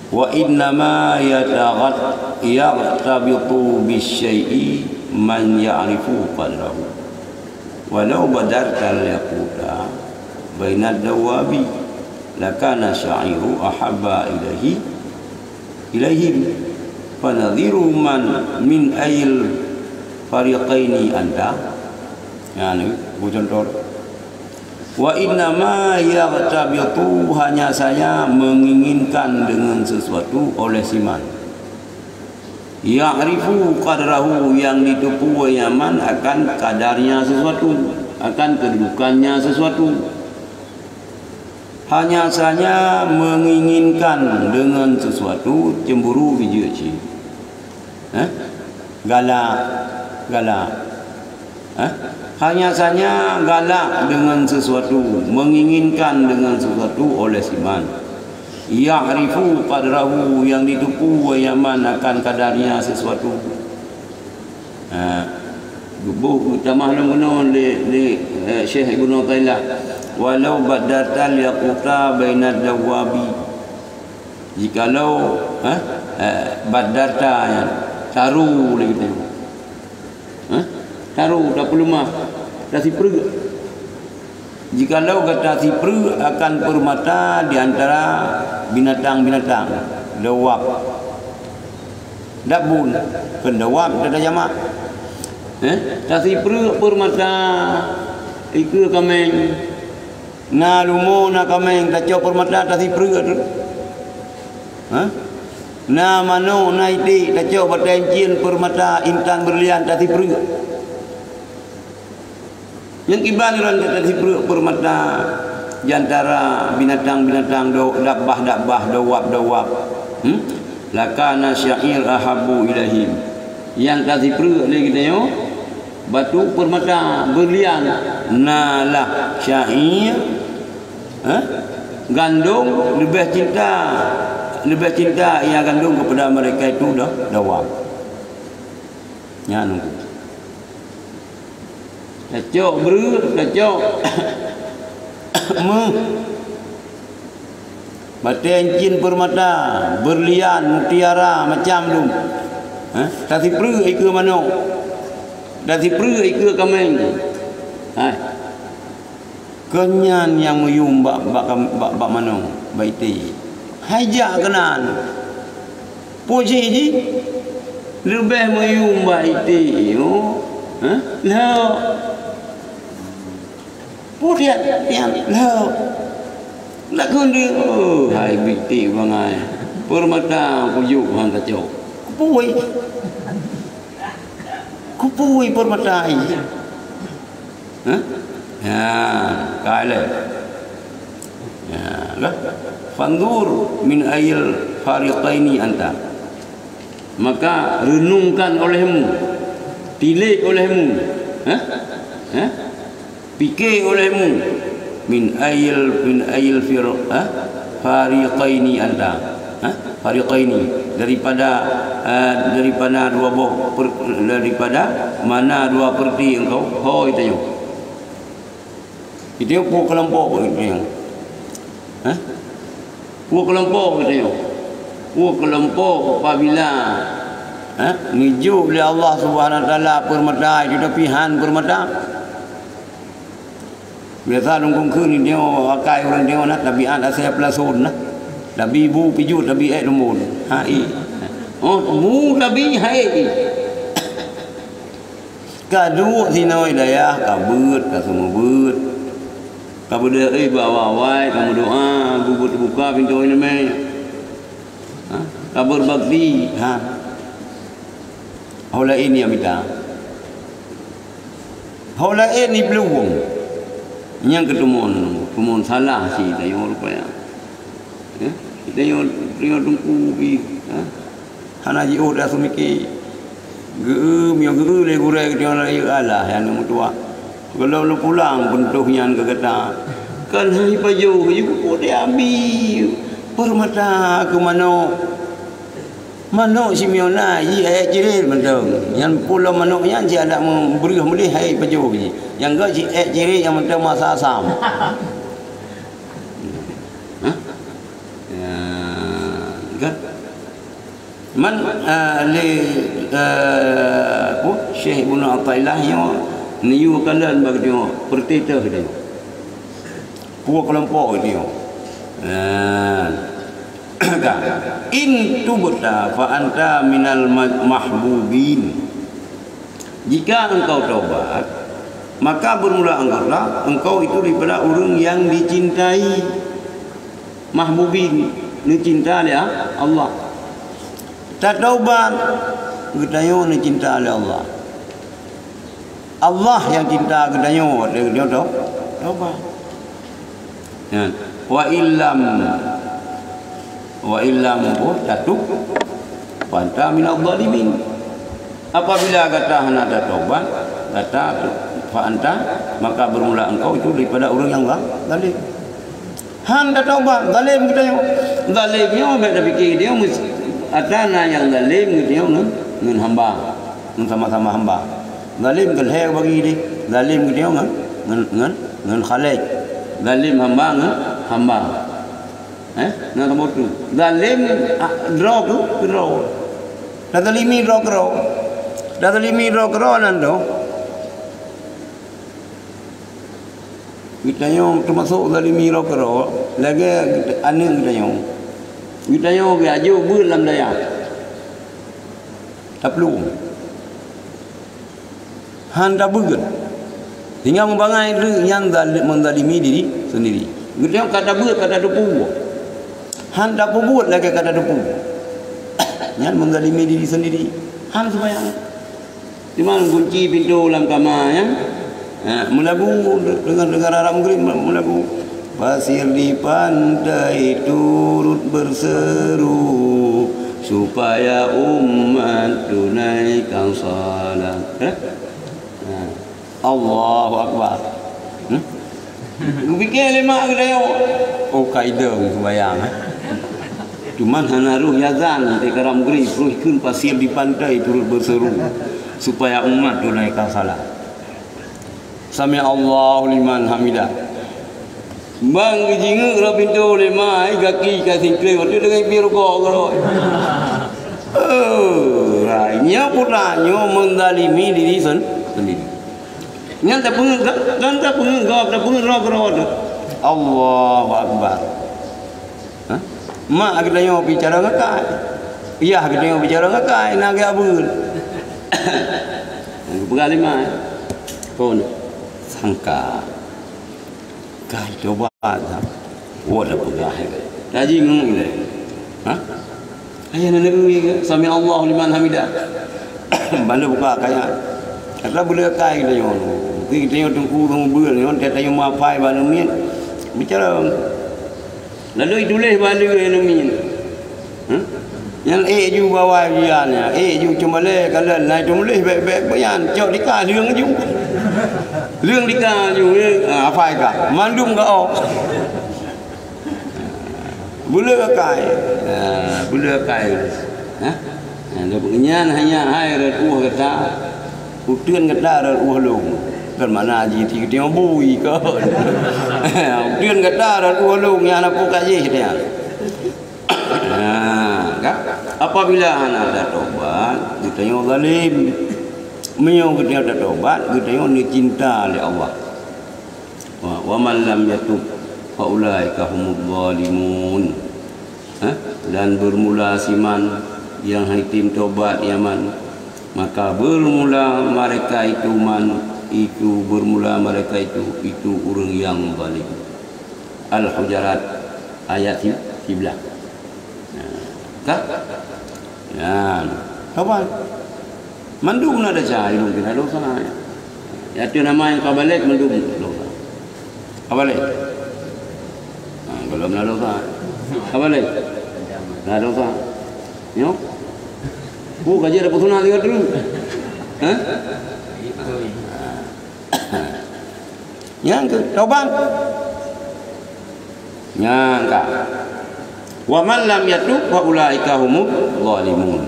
Wa innama yataghat-, yaghtabitu bisyai'i man ya'rifu qadrahu. Walau badartal yaquta bainad dawabi lakana sya'iru ahabba ilaihi, ilaihim. Fanadhiru man min ayil fariqaini anta. Ya, ni, bu contoh. Wa innama yaghtabitu, hanya saja menginginkan dengan sesuatu oleh siman. Ya'rifu qadrahu, yang diteupeu nyaman akan kadarnya sesuatu, akan kedudukannya sesuatu. Hanya saja menginginkan dengan sesuatu, cemburu bijak cit. Eh? Galak, galak. Eh? Hanya saja galak dengan sesuatu, menginginkan dengan sesuatu oleh siman. Ya'rifu qadrahu, yang diteupeu nyaman akan kadarnya sesuatu. Ha, geuboh geutamah lom keunoe lé, lé, eh, Syekh Ibnu Athaillah, "Walau badartal yaquta bainad dawabi." Jikalau, eh, eh, badarta nyan, taru lé geutanyoe. Eh, taru, tapeuleumah, tasipreuk. Jikalau gata sipreuk akan peurmata di antara binatang-binatang, dawab. Dabun, kon dawab, gata jamak. Eh, tasipreuk peurmata ikeue kaméng. Na lumo na kaméng, tacok peurmata, tasipreuk tu. Hah? Na manok, na iték, tacok batée cien peurmata, intan, beurlian, tasipreuk. Nyang kiban nyan gata sipreuk peurmata di antara binatang-binatang do-, dabbah-dabbah, dawab-dawab. Hmm? Lakana syair ahabbu ilaihim. Nyang ka sipreuk lé geutanyoe, batu peurmata, beurlian, na lah syair, eh, gandong leubeh cinta, leubeh cinta ia gandong kepada mereka itu dah dawab. Nyan. Tacok breueh, tacok meuh. Batée cin peurmata, beurlian, mutiara, macam dum. Hah? Tasipreuk ikeue manok. Tasipreuk ikeue kaméng. Hai. Keu nyan nyang meuyum bak, bak, bak, bak manoe, bak iték. Hai jak keunan. Peue jih? Leubeh meuyum bak iték nyoe. Hah? Lhok. Peue tiat, tiat, lhok. Lakeun dia, oh, hai iték bangai. Peurmata kujok han tacok. Kupui. Kupui peurmata ai. Hah? Ya, ka lé. Ya, lah. Fanzur min ayil fariqaini anta. Maka renungkan olehmu, tilik olehmu, hah? Hah? Pikir olehmu, min ayil, min ayil fir-, hah? Fariqaini anta. Hah? Fariqaini, daripada, eh, daripada dua boh per-, daripada mana dua peureuti engkau, ho geutanyoe. Geutanyoe peue keulompok geutanyoe? Hah? Peue keulompok geutanyoe? Peue keulompok apabila, hah, neujok lé Allah Subhanahu Wa Taala peurmata, tapi han peurmata? Biasa lôn kheun nyoe, akai ureuëng nyoe na tabiat asai peulason na. Tabi bu pijôh, tabi ék lumbôn. Hai. Oh, bu tabi hai. Ka duek sinoe dayah, ka beuet, ka seumeubeuet. Ka beudeuh, eh, bak awai-awai, ka meudoa, bu-, bu-, teubuka pintoe iéleumé. Ha? Ka beubakti, ha. Ho laén nyang mita. Ho laén jiplueng. Nyang keuteumon, teumon salah si tanyoe rupanya. Ya? Tanyoe, tanyoe teungku pih, ha? Hana jiôh dah seumiké. Geu-, meunyoe geu-, lé gurée geutanyoe rayeuk Allah nyang meutuah. Gohlom lôn pulang peuntoh nyan keu gata. Kan hai pajoh, jipeubuet lé Abi. Peurmata keu manok. Manok si meunyoe na, ji ék cirét mantong. Nyan pulo manok nyan si adak meubreuh meudeh hai pajoh ji. Nyang gét si ék cirét nyang mantong masa asam. Hah? Ya, kan? Man, eh, lé, eh, peue, Syekh Ibnu Athaillah nyoe neuyue kalon bak nyoe, peureuti teuh nyoe. Peue keulompok nyoe. Nah. Ka. In tubta fa anta minal ma-, mahbubin. Jika engkau taubat, maka bermula engkau, engkau itu daripada ureuëng nyang dicintai. Mahbubin, neucinta lé Allah. Tataubat, geutanyoe neucinta lé Allah. Allah nyang cinta geutanyoe, watée geutanyoe tau-, taubat. Nyan. Wa illam, wa illam tatub, fa anta minadh dhalimin. Apabila gata hana tataubat, gata tu, fa anta, maka bermula engkau itu daripada ureuëng nyang za-, zalim. Han tataubat, zalim geutanyoe. Zalim nyoe bék tapike geutanyoe meus-, atra na nyang zalim geutanyoe ngon, ngon hamba, ngon sama-sama hamba. Zalim keu lhée bagi deh, zalim geutanyoe ngon, ngon, ngon, ngon Khalid. Zalim hamba ngon hamba. Eh, na saboh tu. Zalim, ah, droe keu, keu droe. Tazalimi droe keu droe. Tazalimi droe keu droe nan droe. Geutanyoe teumasok zalimi droe keu droe, lagée aneuëk geutanyoe. Geutanyoe geuajoh beuet lam dayah. Taplueng. Han tabeuet. Sehingga meubangai lé nyan zal-, menzalimi diri sendiri. Geutanyoe ka tabeuet, ka tateupeue. Han tapeubuet lagée ka tateupeue. Nyan menzalimi diri sendiri. Han seumayang. Teuma gunci pintoe lam kama nyan. Ha, meulagu deungon, deungon rara Maghrib meulagu. Pasir di pantai turut berseru, supaya umat tunaikan salat. Eh? Ha. Allahu Akbar. Hmm? Geupiké lé mak geutanyoe, "Oh, ka idong seumbahyang, eh?" Cuman hana roh azan, teuka rhah meugrib, roh kheun pasir di pantai turut beuseuru, supaya umat tunaikan salat. Sami Allahu liman hamidah. Bang geujingeuk rot pintoe lé ma, ai gaki ka singkréng, watèe deungon pih rukok keudroe. Oh, hai, nyoe putra nyoe menzalimi diri sen-, sendiri. Nyan tapeungeuet, kan tapeungeuet gob, tapeungeuet droe keudroe teuh. Allahu Akbar. Ha? Mak geutanyoe bicara ngakai. Yah geutanyoe bicara ngakai, na geuh abeuet. Peugah lé mak, eh. Kon sangka. Kai tobat, ha? Woe, dah peugah, eh. Tajingeuk lé. Ha? Ayah nana ui ke? Sami Allahu liman hamidah. Bandum buka kaya. Kata boleh kai kita nyoe. Mungkin kita nyoe teungku teungku beul nyoe, kita nyoe mapai bak aneuk miet. Bicara. Lalu ituléh bak aneuk miet. Hah? Nyan ék ju bawai jian nyan, ék ju ceumalée kalon, lai teumuléh bék-bék bayan, cok dika leueng ju. Leueng dika ju, eh, ah, hafai ka. Mandum ka oh. Buleue akai. Ah, buleue akai. Hah? Nah, nyan hanya hai rot ueh gata. Uteuen gata rot ueh lôn. Kan mana ji ti geutanyoe bui kon. Uteuen gata rot ueh lôn nyang na pukak jih dia. Nah, kan? Apabila hana tatobat, geutanyoe zalim. Meunyoe geutanyoe tatobat, geutanyoe neucinta lé Allah. Wa, wa man lam yatub fa ulaika humuz zalimun. Ha? Dan bermula siman nyang haitem tobat, ya man, maka bermula mereka itu man, itu bermula mereka itu, itu ureuëng nyang zalim. Al-Hujurat ayat si-, siblah. Nah, ka? Nah, tobat. Mandum na desya, ilong pih na dosa. Ya tu nama nyang ka balek mandum dosa. Ka balek? Ha, belum na dosa. Ka balek? Na dosa. Nyo? Bu kaji ada pesunat juga dulu. Hah? Nyang keu tobat. Nyang ka. Wa man lam yatub fa ulaika humuz zalimun.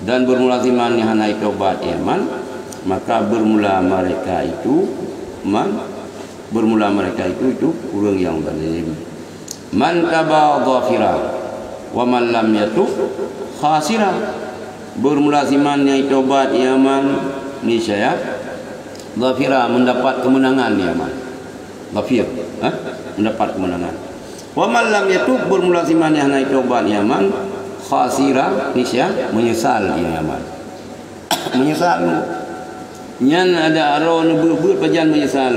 Dan bermula siman nyang hana tobat, ya man, maka bermula mereka itu, man, bermula mereka itu, itu ureuëng nyang zalim. Man taba zafira, wa man lam yatub khasira. Bermula siman nyang tobat, ya man, niscaya zafira, mendapat kemenangan, ya man. Zafir, ha? Mendapat kemenangan. Wa man lam yatub, bermula siman nyang hana tobat, ya man, khasira, niscaya menyesal, ya man. Menyesal. Nyan ada aroe neubeut-beut pajan menyesal.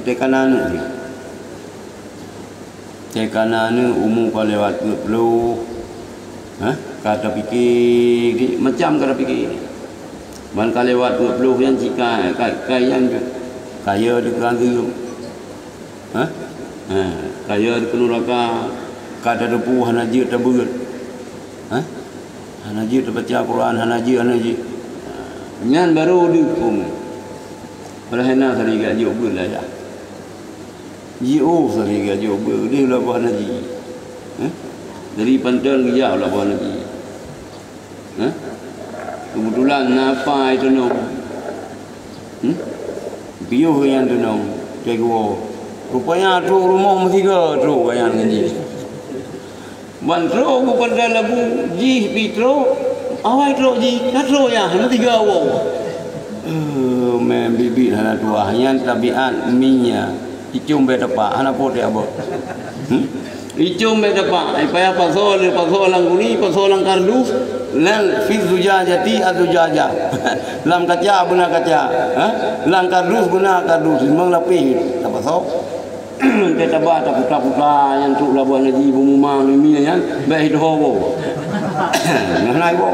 Teuka na aneuk. Teuka na aneuk umu ka lewat dua puluh. Ha? Ka tapike, macam ka tapike. Ban ka lewat dua puluh nyan cit ka, ka, ka nyan kaya dikeurang geuyuem. Ha? Ha, kaya dikeurang neuraka, ka tateupeue hana jeuet tabeuet. Ha? Hana jeuet tabaca Quran, hana jeuet, hana jeuet. Nyan baru deuh umu. Padahai na sari geujok beuet lah ya. Jiôh sari geujok beuet, deuh lah boh hana jeuet. Ha? Dari Panton geujak lah boh hana jeuet. Ha? Keubeutulan na pai teunong. Hmm? Piôh nyang teunong, cai guwoe. Rupanya trok rumoh meusigoe trok gobnyan ngon jih. Ban trok geupeugah lagu jih pi trok, awai trok jih, ka trok nyan meusigoe woe. Eh, meubiet-biet hana tuah, nyan tabiat mi nyan. Icum bèk tepak, hana poh teuabot. Hmm? Icum bèk tepak, ipayah pasoe lé, pasoe lam guni, pasoe lam kardus, lam fi zujajati azujajah. Lam kaca beuna kaca, ha? Lam kardus beuna kardus, limong lapéh tapasoe. Teuh taba taputa-puta nyan trok labuan haji beumumang mimi nyan, bèk hidho woe. Nyan hana woe.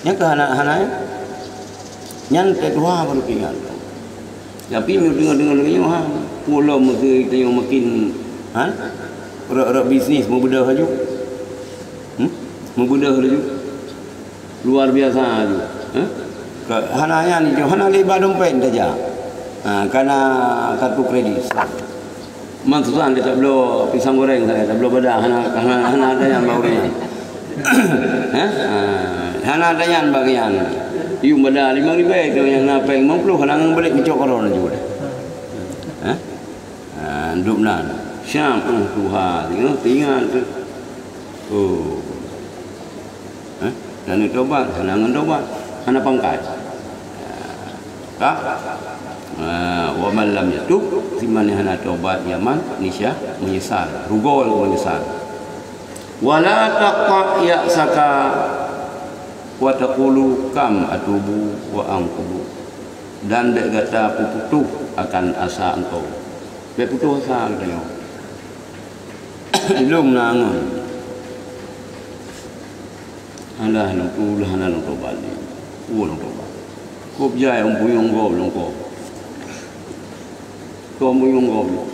Nyan keuh hana, hana, eh? Nyan teuh tuha baru teuingat. Tapi meunyoe deungoe-deungoe lagèe nyoe, ha, peue lom meusti tanyoe makin, ha, rot-rot bisnis meubeudôh laju. Hmm? Meubeudôh laju. Luar biasa laju. Hah? Ka, hana nyan laju, hana lé bak dompet tajak. Ha, kana kartu kredit. Man susah lé tabloe pisang goreng sagai, tabloe bada, hana, hana, hana ada nyan bak ureueng nyan. Hah? Ha, hana ada nyan bak nyan. Yum bada lima ribèe tu nyang na péng limong ploh, hana ngon balek meucok keudroe laju. Hah? Ha, duek nan. Siap, oh, tuha, tengok, teuingat tu. Oh. Eh, hana tobat, hana ngon tobat, hana pangkai. Ha, ka? Ha, wa man lam yatub, siman nyang hana tobat, yaman, nisya, menyesal. Rugoe ngon menyesal. Wala taqta' ya'saka wa taqulu kam atubu wa anqudu. Dan bék gata peuputoh akan asa engkau. Bék putoh asa geutanyoe. Lôn na ngon. Alah, lôn tulah hana lôn tobat lé. Peue lôn tobat? Kôb jai ôn puyong gob lôn kôb. Kôb puyong gob lôn.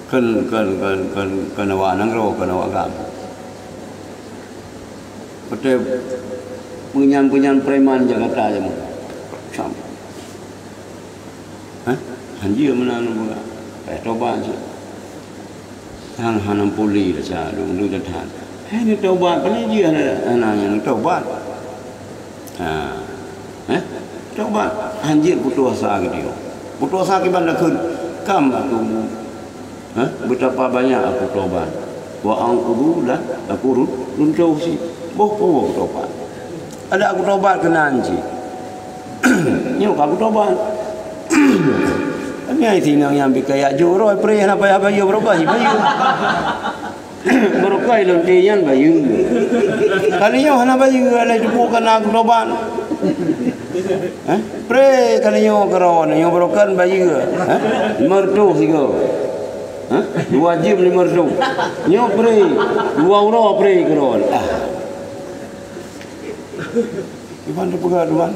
Kön, kön, kön, kön, kön awak nanggroe, kön awak gampông. Watèe peunyan-peunyan preman Jakarta jameun. Sam. Hah? Hanjeuet meunan peugah. Eh, tobat cit. Hana, hana puli rasa lôn, lôn that-that. Eh, neutobat, pane jeuet hana, hana nyang neutobat. Ha. Eh? Tobat, hanjeuet putoh asa geutanyoe. Putoh asa kiban takheun, kam atubu. Ha? Betapa banyak aku tobat. Wa anqudu dan aku run-, runtuh cit. Boh peue aku tobat. Ada aku tobat keunan cit. Nyoe ka aku tobat. Nyan sinong nyang bikaya juroi, preh hana payah bayeue, barokah bayeue. Barokah lôn teuh nyan bayeue. Kali nyoe hana bayeue, alah teupeu kana aku tobat. Hah? Preh kali nyoe keudroe, nyoe barokah bayeue. Hah? Lima reutôh sigoe. Hah? Dua jeuem lima reutôh. Nyoe preh, dua uroe preh keudroe. Ah. Iban teupeugah Tuhan.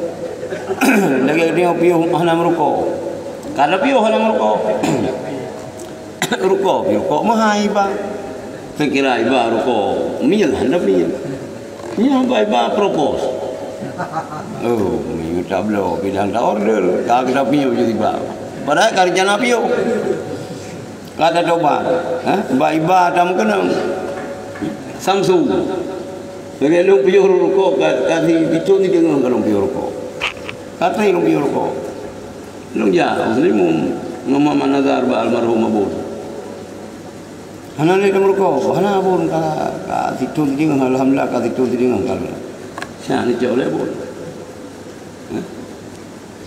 Lagèe nyoe piôh hana meurukok. Ka na piôh hana meurukok. Rukok, rukok meuhai iba. Seukira iba rukok, mil hana mil. Nyoe ba iba propose. Oh, minggu tabloe, bidang ta order, ka kita piôh je iba. Padahai ka rencana piôh. Ka tatobat, ha? Bak iba tameukeunong. Samsung. Lagèe lôn piôh rukok ka, ka si, si thôn si teungoh ka lôn piôh rukok. Ka trép lôn piôh rukok. Lôn jak Muslimun ngon Muhammad Nazar bak almarhum Abon. Hana lé lôn rukok, hana Abon ka, ka si thôn si teungoh, alhamdulillah ka si thôn si teungoh ka lôn. Siat neucok lé Abon. Ha?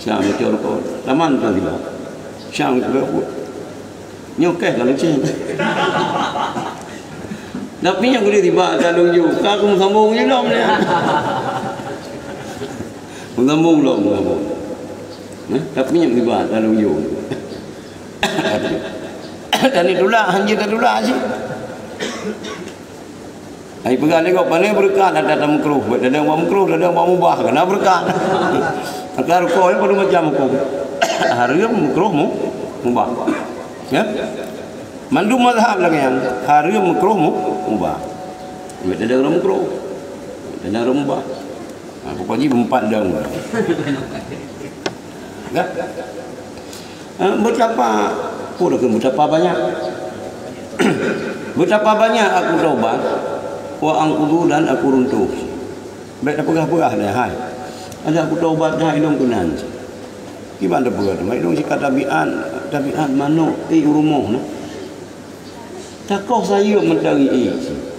Siang beutôi rukok. Taman ka sila. Siang beutôi rukok. Nyoe kèh ka luceng. Tapi nyang keuneuk tiba ata lôn ju, ka aku meusambong ju lom nyan. Meusambong lom, meusambong. Nah, tapi nyang tiba ata lôn ju. Dan ditulak, hanjeuet tatulak cit. Ai peugah lé gob, pane beureukat ata tameukruh, bèk tadong bak meukruh, tadong bak mubah, kana beureukat. Maka rukok nyan padum macam hukôm. Hareuem, meukruh, mu-, mubah. Ya? Mandum mazhab lagèe nyan, hareuem, meukruh, mu-, mubah. Bèk tadong rot meukruh, bèk tadong rot mubah. Ha, pokok jih beumpat dong. Dah? Ha, betapa, oh, dah kheun betapa banyak. Betapa banyak aku taubat, wa anqudu dan aku runtuh. Bèk tapeugah-peugah deh, hai. Ada aku taubat dah, ilôn keunan. Kiban tapeugah teuma, ilôn sikat tabiat, tabiat manok, eh, u rumoh na. Takoh sayeuep mantong ié.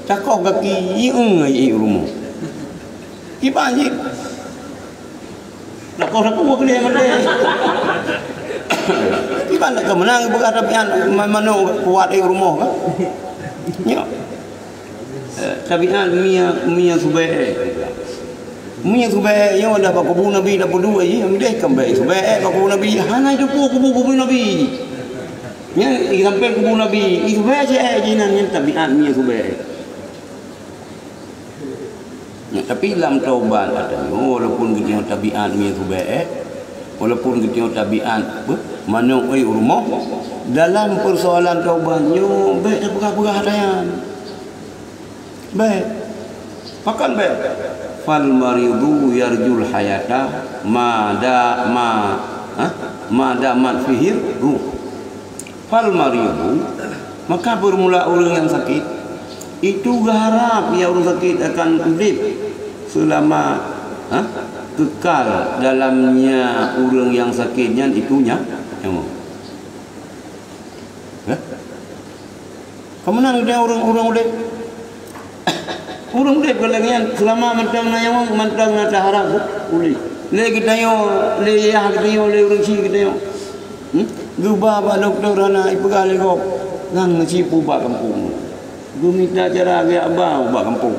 Takoh gaki ié, ié u rumoh. Kiban jih. Takoh sapeue keudeh mantong. Kiban nak keumeunang peugah tabiat ma-, manok kuat ié u rumoh kan? Nyoe. Eh, tabiat mie, mie subèe. Mie subèe nyoe dah bak kubu Nabi dah peuduek jih, meudeukah bèk subèe bak kubu Nabi, hana jiteupeue kubu-kubu Nabi. Nyan, i sampéng kubu Nabi, i subèe cit, eh, jinan nyan tabiat mie subèe. Nyan, tapi lam taubat geutanyoe, walaupun geutanyoe tabiat mie subèe, walaupun geutanyoe tabiat, beuh, manok, eh, u rumoh, dalam peusoalan taubat nyoe, bèk tapeugah-peugah ata nyan. Bèk. Pakon bèk? Fal maridu yarjul hayata ma da ma, ha? Ma damat fihir ruh. Fal maridu, maka bermula ureuëng nyang sakét, itu geuharab ya ureuëng sakét akan udép selama, ha? Kekal dalamnya ureuëng nyang sakét nyan itu nya-, nyawa. Ya? Keumanaan geutanyoe ureuëng, ureuëng udép? Ureuëng udép ka lagée nyan, seulama mantong na nyawöng, mantong na taharab ulée. Lé geutanyoe, lé yah geutanyoe, lé ureuëng sie geutanyoe. Hmm? Geuba bak dokto hana ipeugah lé gob, nang neusipu bak gampông. Geumita cara geujak ba ubak gampông.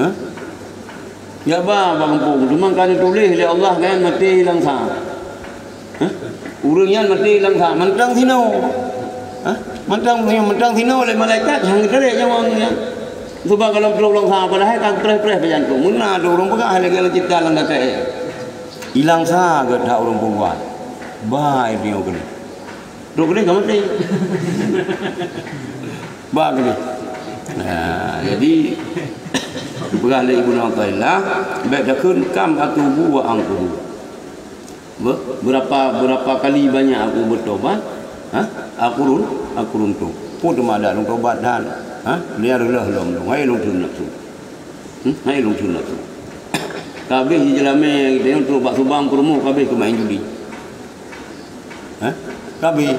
Hah? Jak ba bak gampông, teuma ka neutuléh lé Allah nyan maté lam sa. Hah? Ureuëng nyan maté lam sa, mantong sinoe. Hah? Mantong, mantong sinoe lé malaikat, nyang geutarek nyawa nyan. Sebab kalau trok lam sa, padahai ka preh-preh bak jantông. Meunan ureuëng peugah lagée lam cita lam gata. Ilang sa geuh that ureuëng peugah. Ba itu nyoe keunoe. Trok keudeh ka maté. Ba keudeh. Nah, jadi, peugah lé Ibnu Athaillah, "Bèk takheun kam atubu wa anqudu." Be-, berapa, berapa kali banyak aku bertobat, ha? Aku run-, aku runtuh. Peue teuma adak lôn tobat dan, ha? Dia reuloh lom lôn, hai lôn theun nafsu. Hmm? Hai lôn theun nafsu. Ka abéh jeulamé, dia untuk bak subang peurumoh ka abéh keu main judi. Hah? Ka abéh.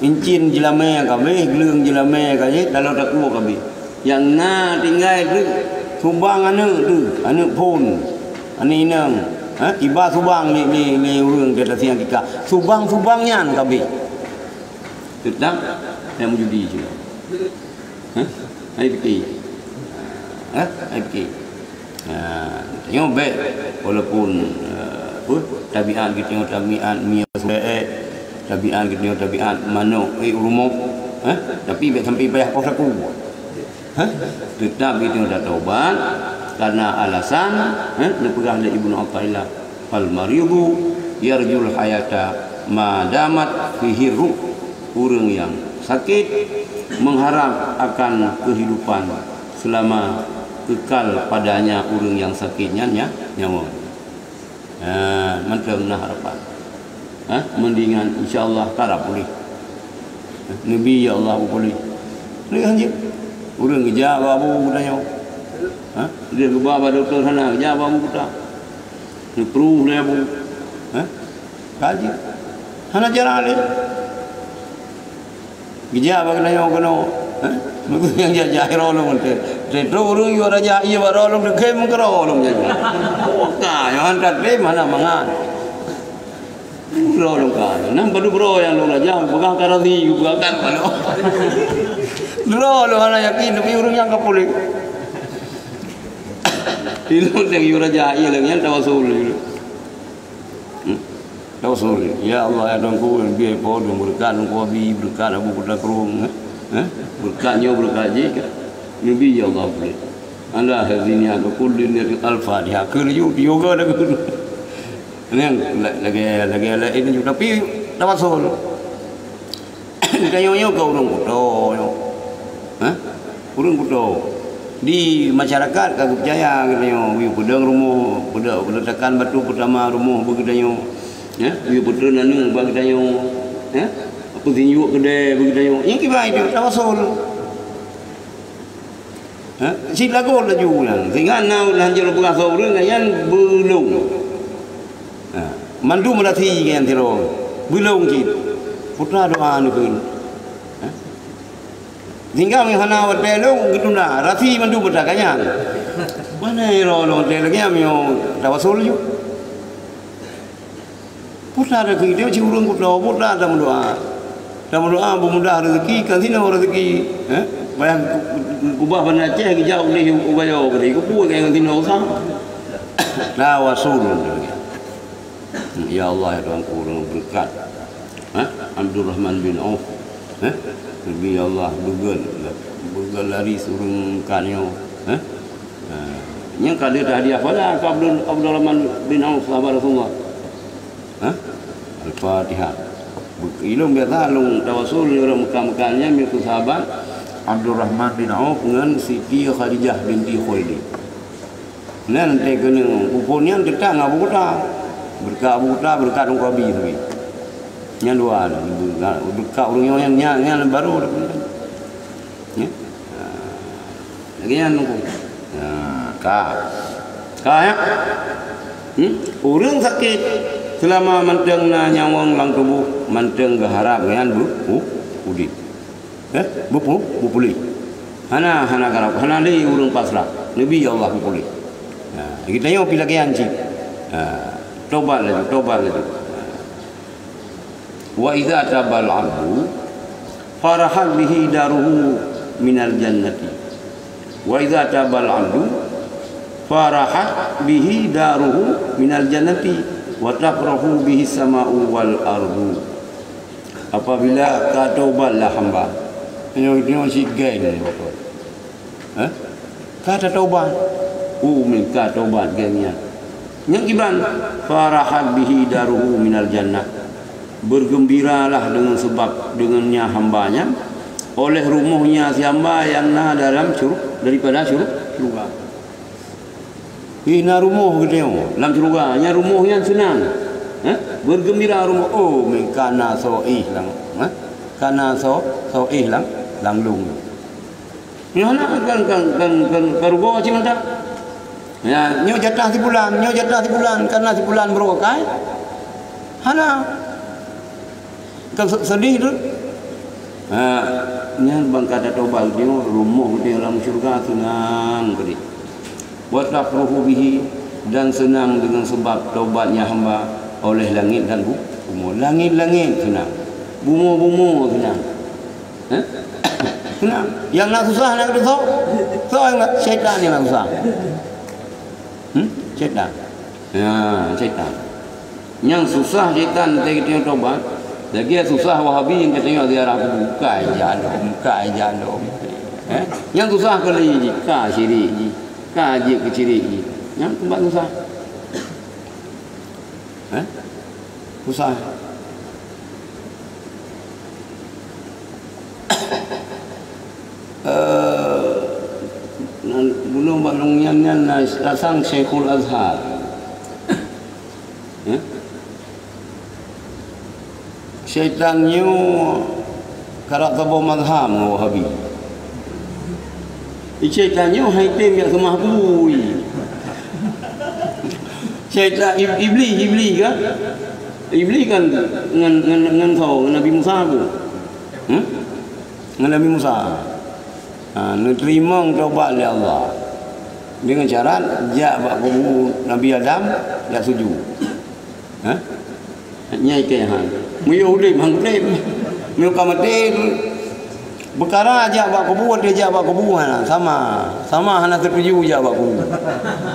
Incin jeulamé ka abéh, gleueng jeulamé ka jih, taloe takue ka abéh. Nyang na tinggai teuk subang aneuëk teuk, aneuëk phon, aneuëk inong. Hah? Iba subang lé, lé, lé ureuëng di ateueh siang tika. Subang-subang nyan ka abéh. Teutap nyang meujudi cit. Hah? Hai pike. Hah? Hai pike. Ha, tanyoe bèk, walaupun, eh, apa, tabiat geutanyoe tabiat mie, tabiat geutanyoe tabiat manok, eh, rumoh, eh, tapi bèk sampai payah poh saku. Hah? Teutap geutanyoe tatobat karena alasan, eh, neupeugah lé Ibnu Athaillah, "Fal maridu yarjul hayata ma damat fihi ruh." Ureuëng nyang sakét mengharap akan kehidupan selama kekal padanya ureuëng nyang sakét nyan nya-, nyawa. Ha, mantong na harapan. Ha, mendingan insya Allah karab puléh. Neubi ya Allah puléh. Lé hanjeuet. Ureuëng geujak bak abu geutanyoe. Ha, dia geuba bak dokto sana, geujak bak abu geutanyoe. Neuprooh lé abu. Ha? Ka jeuet. Hana cara lé. Geujak bak geutanyoe keunoe, eh? Meunyoe nyang jak-jak droe lôn teuh. Teuh trok ureuëng yue raja ié bak droe lôn teuh, khem keudroe lôn jadi. Oh, ka, nyoe han tatem hana mangat. Droe lôn ka. Nang padub droe nyang lôn raja, peugah ka razi, peugah ka keunoe. Droe lôn hana yakin, tapi ureuëng nyang ka puléh. Ilôn teuh yue raja ié lagée nyan tawasul. Hmm? Tawasul, "Ya Allah, ya Tuhanku, neubi po, neubeureukat Teungku Abi, beureukat Abu Kuta Krueng, eh? Eh? Beureukat nyoe, beureukat jih, neubi, ya Allah, puléh. Ala hadziniya bi kulli niyatin." Al-Fatihah. Keu laju, tiga dah keu. Nyan, la-, lagée, lagée laén ju, tapi tawasul. Geutanyoe nyoe ka ureuëng kuto nyoe. Hah? Ureuëng kuto. Di masyarakat ka geupeucaya geutanyoe, yue peudong rumoh, peudong, peuletakan batu peutama rumoh bak geutanyoe. Ya, yue peutreun aneuëk bak geutanyoe. Ya, peutinjok keudè bak geutanyoe. Nyang kiban itu tawasul. Ha? Cit lagot laju nyan. Sehingga na lheueh jeuet peugah soe ureuëng nyan beulông. Ha. Mandum rasi nyan sidroe. Beulông cit. Peue teuma doa neukheun. Ha? Sehingga meunyoe hana watée lông geutunda, rasi mandum peue teuma ka nyan. Meunan droe lôn watée lagée nyan meunyoe tawasul laju. Peue teuma keu idéh cit ureuëng kuto, peue teuma tameudoa. Tameudoa beumudah rezeki, kan sinoe rezeki, eh? Bayang ku-, ku-, kubah Banda Aceh geujak u Bayoe keudéh, keupeue kan sinoe usah. Tawasul. Ya Allah, ya Tuhanku, ureuëng beureukat. Eh? Abdurrahman bin Auf. Eh? Nabi Allah beugöt, beugöt lari ureuëng ka nyoe. Eh? Ha. Nyan ka lheueh tahdiah pada ka Abdul, Abdurrahman bin Auf, sahabat Rasulullah. Ha? Al-Fatihah. Ilông biasa lông tawasul nyoe ureuëng Mekah-Mekah nyan, meusahabat. Abdurrahman bin Auf ngon Siti Khadijah binti Khuwailid. Nyan teukeunong, bukon nyan teutap ngon Abu Kuta. Beureukat Abu Kuta, beureukat Teungku Abi sabé. Nyan dua, beureukat ureueng nyoe nyan, nyan, nyan barô. Ya. Ha. Lagèe nyan Teungku. Ha, ka. Ka, ya. Hmm? Ureueng sakét seulama mantong na nyawöng lam tuboh, mantong geuharab nyan bu-, bu-, udép. Eh, bupu-, bupuléh. Hana, hana karab, hana lé ureueng pasrah. Neubi Allah bupuléh. Ha, geutanyoe pih lagèe nyan cit. Ha, tobat laju, tobat laju. Ha. Wa idza tabal abdu farahat bihi daruhu minal jannati. Wa idza tabal abdu farahat bihi daruhu minal jannati wa tafrahu bihi sama'u wal ardu. Apabila ka tobatlah hamba, nyoe, nyoe cit gèng nyoe. Hah? Ka tatobat. Oh, meuka tobat gèng nyan. Nyang kiban, farahat bihi daruhu minal jannah. Bergembiralah dengan sebab dengannya hamba nyan oleh rumohnya si hamba nyang na dalam syur-, daripada syur-, syurga. Ih, na rumoh geutanyoe lam syeuruga, nyan rumoh nyan seunang. Hah? Beugeumbira rumoh, oh, meuka na soe éh lam, hah? Ka na soe, soe éh lam, lam lôn. Nyoe hana kan, kan, kan, kan, kan rugoe cit mantong. Ya, nyoe jatah si fulan, nyoe jatah si fulan, ka na si fulan barô akai. Hana. Kan se-, sedih tu. Ha, nyan ban ka tatobat geutanyoe, rumoh geutanyoe lam syeuruga seunang keudéh. Wa tafrahu bihi, dan seunang deungon sabab tobatnya hamba oleh langét dan bu-, bumoe. Langét-langét seunang. Bumoe-bumoe seunang. Ha? Seunang. Nyang na susah na keudroe soe? Soe nyang na? Syaitan nyang na susah. Hmm? Syaitan. Ya, syaitan. Nyang susah syaitan teuka geutanyoe tobat. Lagèe susah Wahabi nyang geutanyoe ziarah kubu. Kai jalom, kai jalom. Eh? Nyang susah kali jih, ka syirik jih. Ka jeuet keu syirik jih. Nyang teumpat susah. Eh? Susah. Eh, nan, bunoe bak lôn nyan, nyan na rasang Syekhul Azhar. Eh? Syaitan nyoe karap saboh mazhab ngon Wahabi. Syaitan nyoe hai tem jak seumah bui. Syaitan ib-, iblis, iblis kan? Iblis kan ngon, ngon, ngon soe? Ngon Nabi Musa bu? Hmm? Ngon Nabi Musa. Ha, neuteurimong tobat lé Allah. Deungon syarat jak bak kubu Nabi Adam, jak sujud. Ha? Nyan ikei han. Meunyoe udép han udép. Meunyoe ka maté, peukara jak bak kubu, watèe jak bak kubu hana sama. Sama hana seutuju jak bak kubu.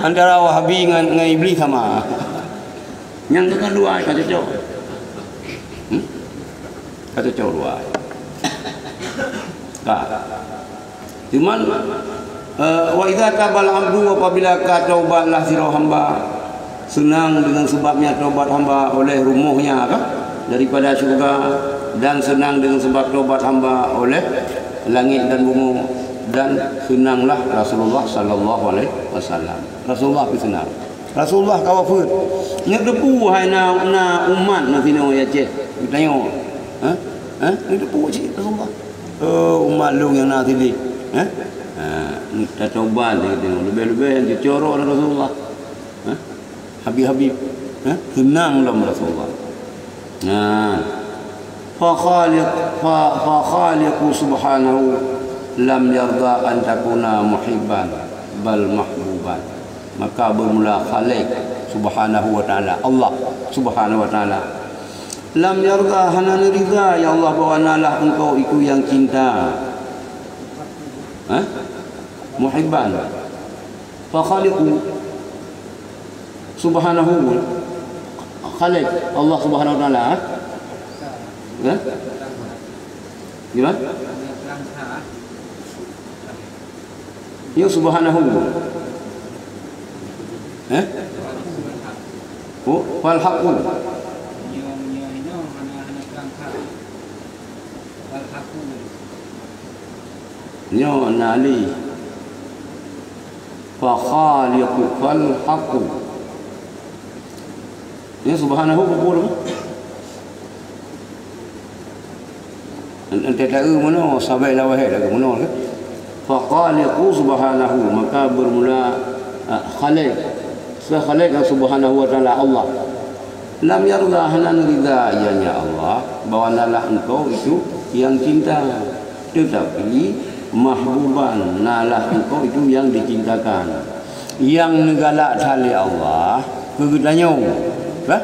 Antara Wahabi ngon, ngon Iblis sama. Nyang keu dua ka cocok. Hmm? Ka cocok dua. Ka. Cuman, eh, wa idza tabal abdu, apabila ka taubatlah sidroe hamba, seunang deungon seubabnya taubat hamba oleh rumohnya, ka? Daripada syeuruga, dan seunang deungon seubab taubat hamba oleh langét dan bumoe, dan seunanglah Rasulullah sallallahu alaihi wasallam. Rasulullah pih seunang. Rasulullah ka wafeuet. Neuteupeue hai na, na umat na sinoe di Aceh. Geutanyoe. Ha? Ha? Neuteupeue cit Rasulullah. Oh, umat lôn nyang na sidéh. Ha? Ha, tataubat lé geutanyoe. Leubeh-leubeh nyang jicurok lé Rasulullah. Ha? Habib-habib. Ha? Seunang lom Rasulullah. Nah. Fa khaliq, fa, fa khaliqu subhanahu lam yarda an takuna muhibban bal mahbuban. Maka bermula Khaliq subhanahu wa ta'ala, Allah subhanahu wa ta'ala. Lam yarda, hana neuriza, ya Allah, bahwa nalah engkau itu yang cinta. Hah? Muhibban. Fa khaliqu subhanahu, Khaliq, Allah subhanahu wa ta'ala. Hah? Gimana? Ya, subhanahu. Eh? Oh, fal haqqu. Nyoe na lé. Fa khaliqu, fal haqu. Nyoe subhanahu peue? Ente taeu meunoe, sabai lawahé lagu meunoe ke? Fa khaliqu subhanahu, maka bermula, ah, khaliq. Sa khaliq subhanahu wa ta'ala Allah. Lam yarda, hana neurida ianya Allah, bahwa nalah engkau itu yang cinta. Tetapi mahbuban, nalah engkau itu yang dicintakan. Nyang neugalak that lé Allah keu geutanyoe. Bah?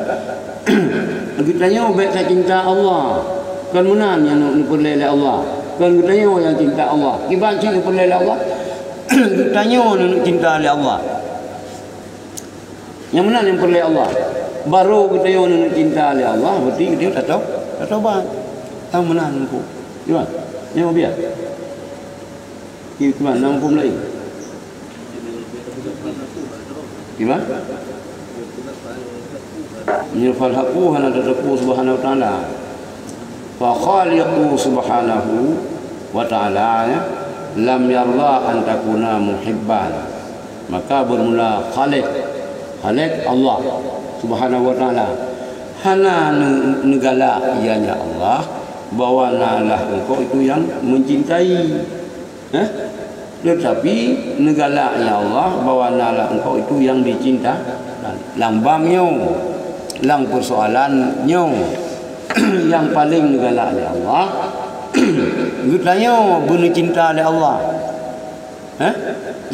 Geutanyoe bék tacinta Allah. Kon meunan nyang neupeureulée lé Allah. Kon geutanyoe nyang cinta Allah. Kiban cit neupeureulée lé Allah. Geutanyoe neucinta lé Allah. Nyang meunan nyang peureulée Allah. Barô geutanyoe neucinta lé Allah, berarti geutanyoe tato-, tatobat. Nyang meunan muphom. Kiban? Nyang biasa. Kiban, na muphom laén? Kiban? Nyoe fal haqu hana tateupeue subhanahu wa ta'ala. Fa khaliqu subhanahu wa ta'ala, ya, lam yarda an takuna muhibban. Maka bermula khaliq. Khaliq Allah subhanahu wa ta'ala. Hana ne-, neugalak ianya Allah bahwa nalah engkau itu yang mencintai. Eh? Tetapi neugalak, ya Allah, bahwa nalah engkau itu yang dicinta. Lam bab nyoe, lam persoalan nyoe, yang paling neugalak lé Allah, geutanyoe beuneucinta lé Allah. Eh?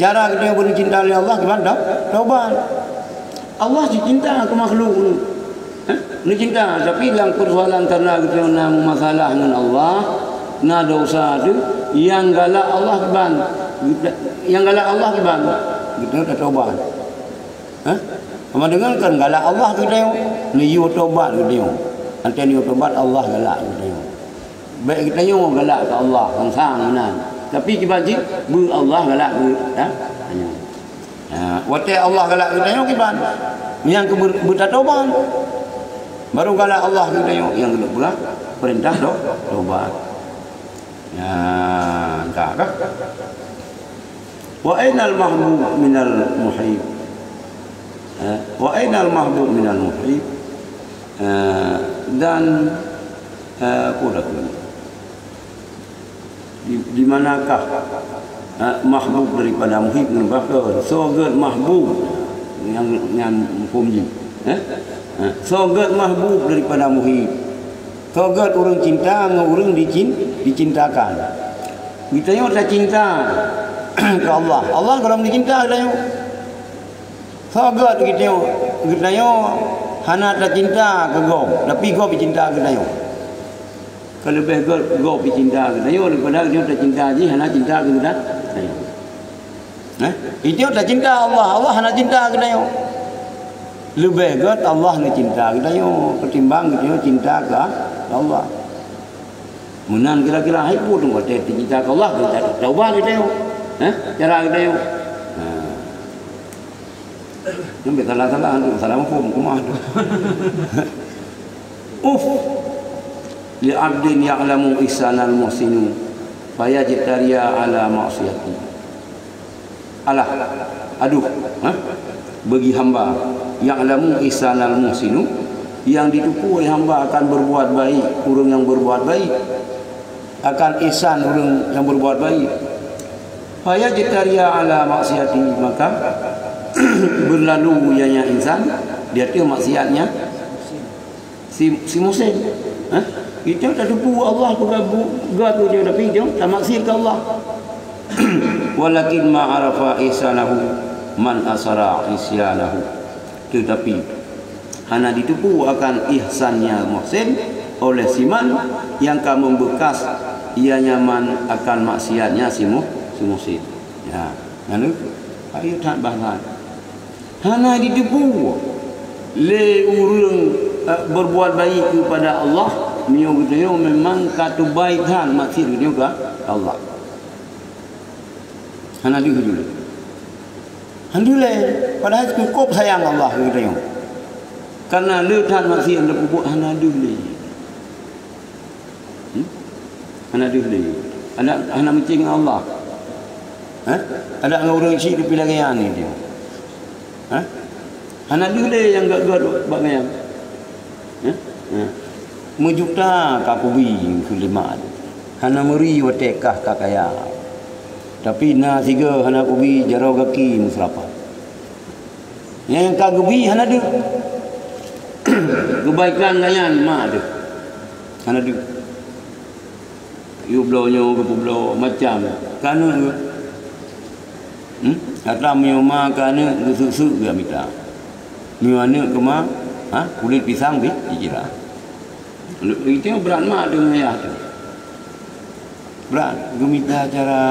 Cara geutanyoe beuneucinta lé Allah kiban? Tau-, taubat. Allah cit cinta keu makhluk. Hah? Neucinta, tapi lam persoalan karena geutanyoe na masalah ngon Allah, na dosa tu, nyang galak Allah kiban. Nyang galak Allah kiban. Geutanyoe tatobat. Hah? Sama dengan kan galak Allah geutanyoe, neuyue tobat geutanyoe. Antara neuyue tobat, Allah galak geutanyoe. Bék geutanyoe galak keu Allah, sang-sang meunan. Tapi kiban cit, beu Allah galak keu, ha? Tanyoe. Ha, watée Allah galak keu tanyoe kiban? Nyang keu beu-, beutatobat. Baru galak Allah keu tanyoe, nyang keu peugah peurintah to-, tobat. Ha, entah kah? Wa ainal mahbub minal muhib. Ha, wa ainal mahbub minal muhib. Ha, dan, ha, apa dah tu? Di, di manakah, ha, mahbub daripada muhib? Ngon bah keu soe gét mahbub nyang, nyang muphom jih? Eh? Ha, soe gét mahbub daripada muhib? Soe gét ureuëng cinta ngon ureuëng dicin-, dicintakan? Geutanyoe tacinta keu Allah. Allah gohlom neucinta geutanyoe. Soe gét geutanyoe, geutanyoe hana tacinta keu gob, tapi gob cinta geutanyoe. Ka leubeh gét gob cinta geutanyoe daripada geutanyoe tacinta jih hana cinta keu geutanyoe. Eh? Geutanyoe tacinta Allah, Allah hana cinta geutanyoe. Leubeh gét Allah neucinta geutanyoe ketimbang geutanyoe cinta keu Allah. Meunan kira-kira hai peue watée tacinta keu Allah, taubat geutanyoe. Eh? Cara geutanyoe. Nah. Nyoe salah-salah tu, salah muphom, kumaha tu? Uf. Li abdin ya'lamu ihsanal muhsinu fayajtariya ala ma'siyati. Alah, aduh, ha? Bagi hamba ya'lamu ihsanal muhsinu, yang diteupeu oleh hamba akan berbuat baik, ureuëng yang berbuat baik, akan ihsan ureuëng yang berbuat baik. Fayajtariya ala maksiati, maka berlalu ianya insan di ateueh maksiatnya si, si muhsin. Ha? Itu tateupeue Allah peugah bu-, gét tu dia, tapi dia tamaksiat keu Allah. Walakin ma arafa ihsanahu man asara isyanahu. Tetapi hana diteupeue akan ihsannya muhsin oleh si man nyang ka membekas ianya man akan maksiatnya si muh-, si muhsin. Ya, lalu, ayo that bahasa. Hana diteupeue lé ureuëng, eh, berbuat baik kepada Allah, meunyoe geutanyoe memang ka teubaik that maksiat geutanyoe keu Allah. Hana deuh lé. Hana deuh lé. Padahai cukup sayang Allah keu geutanyoe. Karena le that maksiat tapeubuet hana deuh lé. Hmm? Hana deuh lé. Hana, hana meucéng ngon Allah. Hah? Adak ngon ureuëng chik leupie lagée nyan ni dia. Hah? Hana deuh lé nyang gét-gét bak nyan. Hah? Hah? Meujuta ka kubi keu lima tu. Hana meuri watée kah ka kaya. Tapi na sigoe hana kubi jaroe gaki meuseurapa. Nyang ka geubi hana deuh. Keubaikan nyan mak deuh. Hana deuh. Yue bloe nyoe, geupubloe macam. Ka aneuëk geuh. Hmm? Atra meunyoe ma ka aneuëk, geuseuek-seuek geuh mita. Meunyoe aneuëk keu ma, ha, kulét pisang pih jikira. Itu brat mak deungon ayah tu. Brat, geumita cara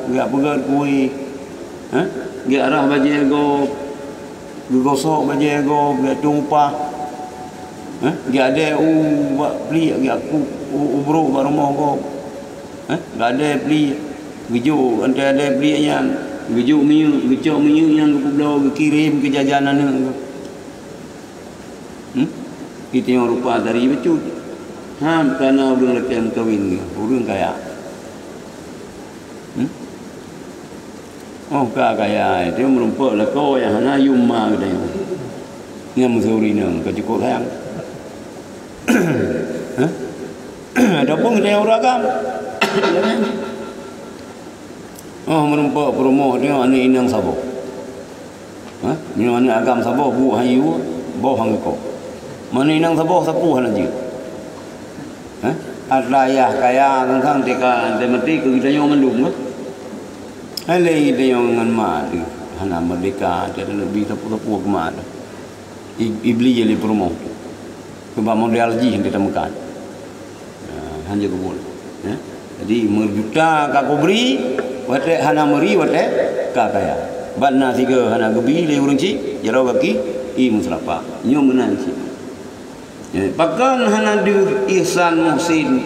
geujak peugét kueh, ha? Geujak rhah bajée gob, geugosok bajée gob, geujak tueng upah. Ha? Geujak adée u bak pliek, geujak ku u, u brok bak rumoh gob. Ha? Geujak adée pliek, geujok, antai adée pliek nyan, geujok minyeuk, geucok minyeuk nyan geupubloe, geukirém keu jajan aneuëk geuh. Hmm? Geutanyoe rupa tari bacut. Ha, kana ureuëng lakée meukawen nyoe, ureuëng kaya. Hmm? Oh, ka kaya, itu meurumpok lakoe nyang hana yum ma geutanyoe. Nyang meuseuri nyoe, ka cukup sayang. Hah? Ataupun geutanyoe ureuëng agam. Oh, meurumpok peurumoh nyoe aneuëk inong saboh. Ha? Meunyoe aneuëk agam saboh, buet han yue, boh han geuko. Meunyoe inong saboh, sapeue hana jeuet. Ha? Atra ayah kaya sang-sang teuka, teumaté keu geutanyoe mandum, kan? Hai lé geutanyoe ngon ma teuh, hana meurdeka, teuka neubi sapeue-sapeue keu ma teuh. I-, ibli lé peurumoh. Sebab model jih teuka meukat. Nah, hana geubuet. Ya. Jadi, meujuta ka kubri, watée hana meuri, watée ka kaya. Ban na sigoe hana geubi lé ureuëng chik, jaroe gaki, i meuseurapa. Nyoe meunan cit. Ya, pakon hana deuh ihsan muhsin,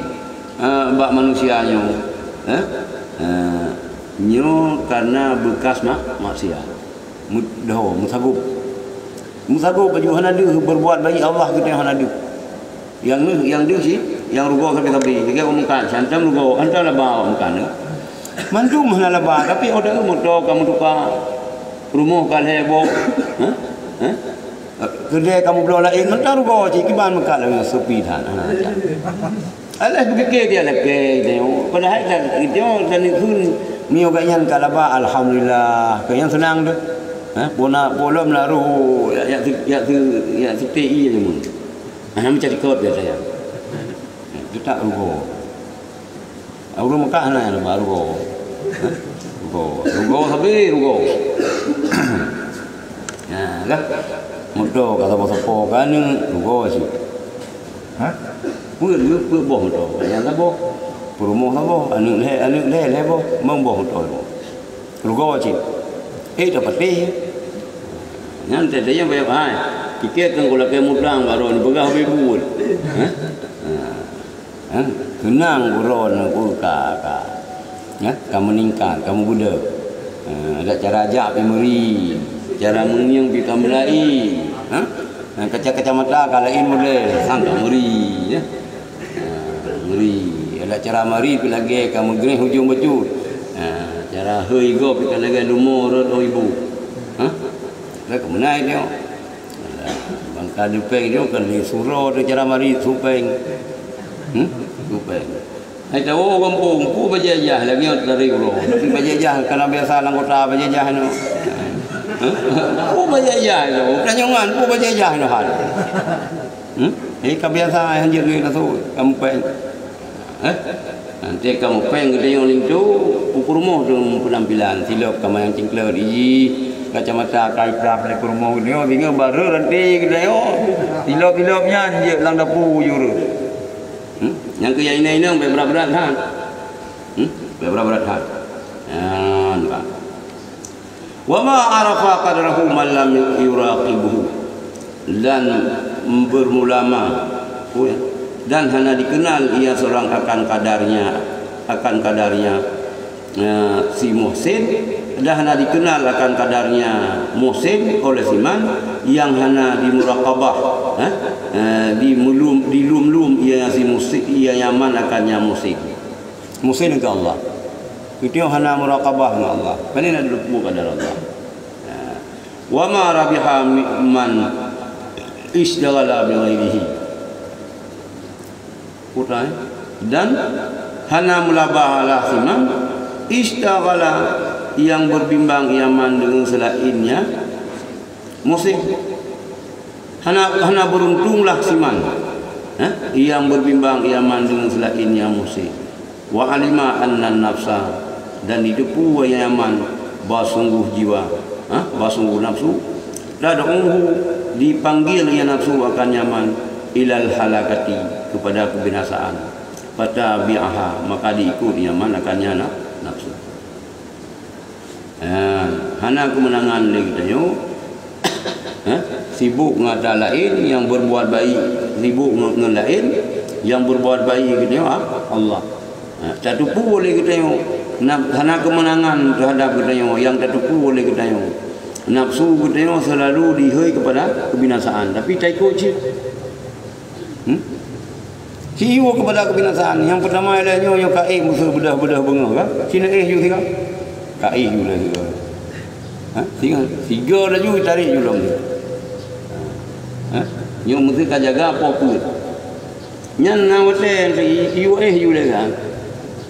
eh, bak manusia nyoe? Eh? Eh, nyoe karena bekas mak-, maksiat. Meudoho, meusagop. Meusagop baju hana deuh, berbuat baik Allah geutanyoe hana deuh. Nyang deuh, nyang deuh cit, nyang rugoe sabe-sabe. Lagée awak meukat, hantom rugoe, hantom laba awak meukat. Mandum hana laba, tapi oh deuh moto ka meutuka, rumoh ka lhée boh. Hah? Hah? Keudée ka meubloe laén, mantong rugoe cit, kiban meukat lagée sepi that, hana aja. Alah geupike dia lakée geutanyoe. Padahai geutanyoe dan ikheun meunyoe gobnyan ka laba, alhamdulillah. Gobnyan seunang teuh. Ha, puna polom laru yak, yak, yak, yak seuti ie nyoe. Hana meucari kot biasa ya. Teutak rugoe. Ureuëng Mekah hana laba rugoe. Ha? Rugoe. Rugoe sabe rugoe. Nah, lah. Moto ka sapo-sapo ka aneuëk rugoe cit. Ha? Peuet, peuet boh moto. Nyang saboh. Peurumoh saboh, aneuëk lhée, aneuëk lhée, lhée boh, meuboh moto. Rugoe cit. Eh, tapatéh. Nyan teuh nyang bayar hai. Tiket kan gulakée mudang baru dipeugah habéh buet. Ha? Ha. Ha? Seunang uroe nyoe ka, ka. Ya, ka meuningkat, ka meubeudôh. Ha, ada cara jak pih meuri, cara meungieng pih ka meulai. Ha? Ha, kaca-kacamata ka laén model, sang ka meuri, ya. Ha, meuri. Ada cara mari pih lagée ka meugréh ujong bacut. Ha, cara heu igoe pih ka lagée lumo rot oh ibu. Ha? Ka meunai nyoe. Alah, bangka dupeng nyoe kan di suro tu cara mari supeng. Hmm? Supeng. Hai tahu gampông, pu bajajah lagi dari uroe. Tapi bajajah kana biasa lam kota bajajah nyoe. Hah? Pu bajajah nyoe, tanyongan pu bajajah nyoe hal. Hmm? Eh, ka biasa hanjeuet duit na tu, gampang. Eh? Nanti kamu peng geutanyoe linto, u peurumoh tu penampilan, silop ka manyang cingklot, iji, kacamata ka iprah lé peurumoh geutanyoe, singoh barô ranté geutanyoe, silop-silop nyan jeuet lam dapu jureueng. Hmm? Nyang keu nyang inong-inong bèk brat-brat that. Hmm? Bèk brat-brat that. Nyan, Pak. Wa ma arafa qadrahu man lam yuraqibhu. Dan bermula ma, oh ya, dan hana dikenal ia seorang akan kadarnya, akan kadarnya, eh, si muhsin, dan hana dikenal akan kadarnya muhsin oleh si man yang hana dimuraqabah, eh, eh, dimulum-, dilum-lum ia si muhsin, ia nyaman akannya muhsin. Muhsin ke Allah. Geutanyoe hana muraqabah ngon Allah. Pane na diteupeu qadar Allah. Ha. Wa ma rabiha mi-, man ishtaghala bi ghairihi. Putai. Dan hana meulaba lah siman ishtaghala nyang berbimbang ia man deungon seulaén nyan muhsin. Hana, hana beruntung lah siman, eh, nyang berbimbang ia man deungon seulaén nyan muhsin. Wa alima anna nafsa, dan jiteupeue ia man bahwa sungguh jiwa, ha, bahwa sungguh nafsu, tad'uhu, dipanggil ia nafsu akan ia man, ilal halakati, kepada kebinasaan. Fatabi'aha, maka diikut ia man akan ia na-, nafsu. Ha, hana keumeunangan lé geutanyoe. Ha, sibok ngon ata laén nyang berbuat baik, sibok ngon, ngon laén nyang berbuat baik geutanyoe, ha, Allah. Ha, tateupeue lé geutanyoe, na-, hana keumeunangan teuhadap geutanyoe, nyang tateupeue lé geutanyoe. Nafsu geutanyoe seulalu dihôi keupada keubinasaan, tapi taikot cit. Hmm? Siyue keupada keubinasaan. Nyang peutama ilée nyoe, nyoe ka éh musoh beudôh-beudôh beungoh ka. Sinoe éh ju siga. Ka éh ju lé siga. Ha? Siga, siga laju tarék ju lom. Ha? Nyoe meusti ka jaga po peuet. Nyan na watée i-, iyue éh ju lé ka.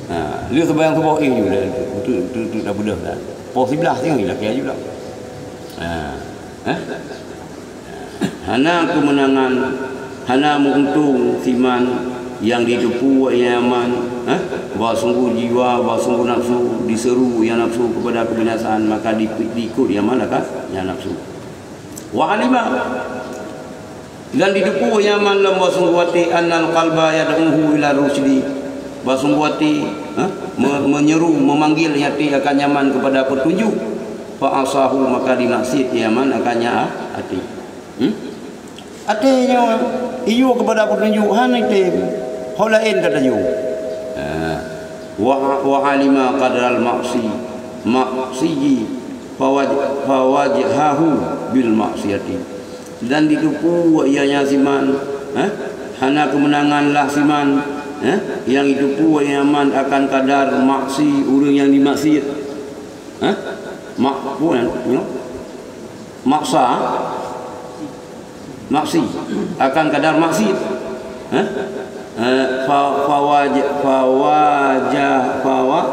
Ha, lheueh seumayang suboh éh ju lé. Tu, tu, tu dah beudôh dah. Po siblaih siga ilakée ju lom. Ha. Ha? Hana keumeunangan, hana meu-untông siman nyang jiteupeue ia man, ha? Bahwa sungguh jiwa, bahwa sungguh nafsu, diseuru ia nafsu keupada keubinasaan, maka di-, diikot ia man akan ia nafsu. Wa alima, dan jiteupeue ia man lom bahwa sungguh até, annal qalba yad'uhu ila rusydi, bahwa sungguh até, ha? Me-, meunyeru, memanggil ia até akan ia man keupada peutunjuk, fa asahu, maka jimaksiet ia man akan ia até. Hmm? Até nyoe iyue keupada peutunjuk, hana item, ho laén ka tajok. Ha. Wa, wa alima qadral maksi, maksiyi, fawaj-, fawajhahu bil maksiyati. Dan jiteupeue ia nyan siman, ha? Hana keumeunangan lah siman, ha? Nyang jiteupeue ia man akan kadar maksi ureuëng nyang jimaksiet. Ha? Mak-, peue nyan? Nyoe? Maksa, maksi, akan kadar maksiat. Eh? Eh, fa-, fawaj-, fawajah-, fawa-,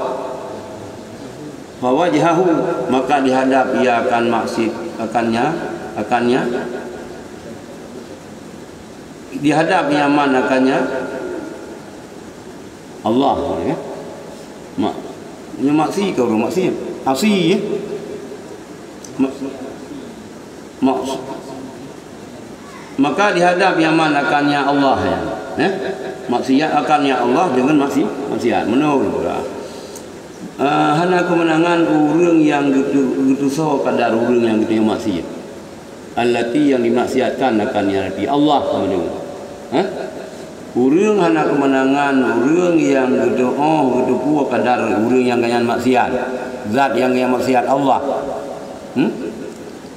fawajhahu, maka dihadap ia akan maksiat, akannya, akannya. Dihadap ia man akannya. Allah, ya. Mak, nyoe maksi keu ureuëng maksiat. Asi, ya. Ma-, mak-, maka dihadap ia man akannya Allah, ya. Ya. Maksiat akannya Allah dengan maksi-, maksiat. Menurut, eh, hana keumeunangan ureuëng nyang geutu-, geutusoe kadar ureuëng nyang geutanyoe maksiat. Allati, nyang dimaksiatkan akan nyan, Allah meunyoe. Ha? Ureuëng hana keumeunangan, ureuëng nyang geudoh, geutupeue kadar ureuëng nyang geuhnyan maksiat. Zat nyang geuhnyan maksiat, Allah. Hmm?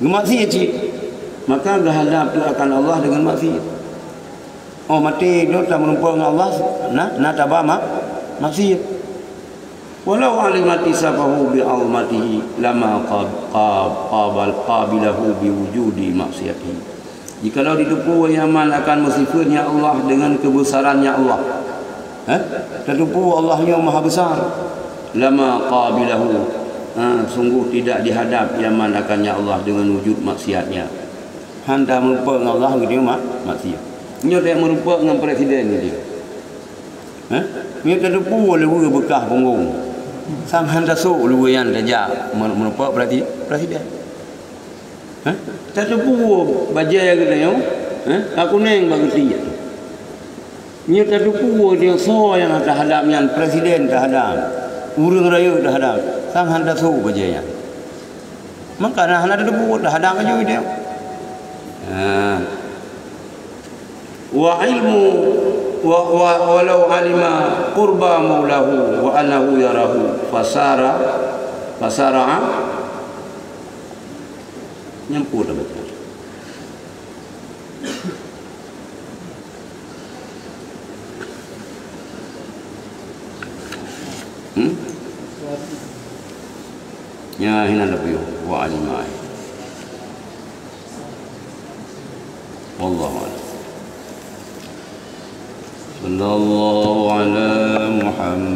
Geumaksiat cit. Maka geuhadap tu akan Allah dengan maksiat. Oh, maté droe tameurumpok ngon Allah, na, na taba ma-, maksiat. Walau alimat tisafahu bi azmatihi lama qab-, qab-, qabal-, qabilahu bi wujudi maksiatihi. Jikalau jiteupeue ia man akan meusifeuet nyan Allah dengan keubeusaran nyan Allah. Hah? Tateupeue Allah nyoe maha besar. Lama qabilahu. Ha, sungguh tidak dihadap ia man akan nyan Allah dengan wujud maksiatnya. Hana meurumpok ngon Allah geutanyoe ma-, maksiat. Nyoe tak meurumpok ngon presiden geutanyoe. Hah? Nyoe tateupeue luweue beukah punggong. Sang hana tasok luweue nyan tajak meu-, meurumpok presi-, presiden. Hah? Tateupeue bajée geutanyoe, hah? Ka kuneng bak geuti. Nyoe tateupeue geutanyoe soe nyang tahadap nyan, presiden tahadap, ureuëng rayeuk tahadap. Sang hana tasok bajée nyan. Maka na hana tateupeue tahadap laju geutanyoe. Ha. Wa ilmu, wa, wa, walau alima qurba maulahu wa annahu yarahu fasara, fasara'a, nyampur dah baca. Hmm? Nyan hina leubeh wa alimai. Wallahu a'lam. Sallallahu ala Muhammad.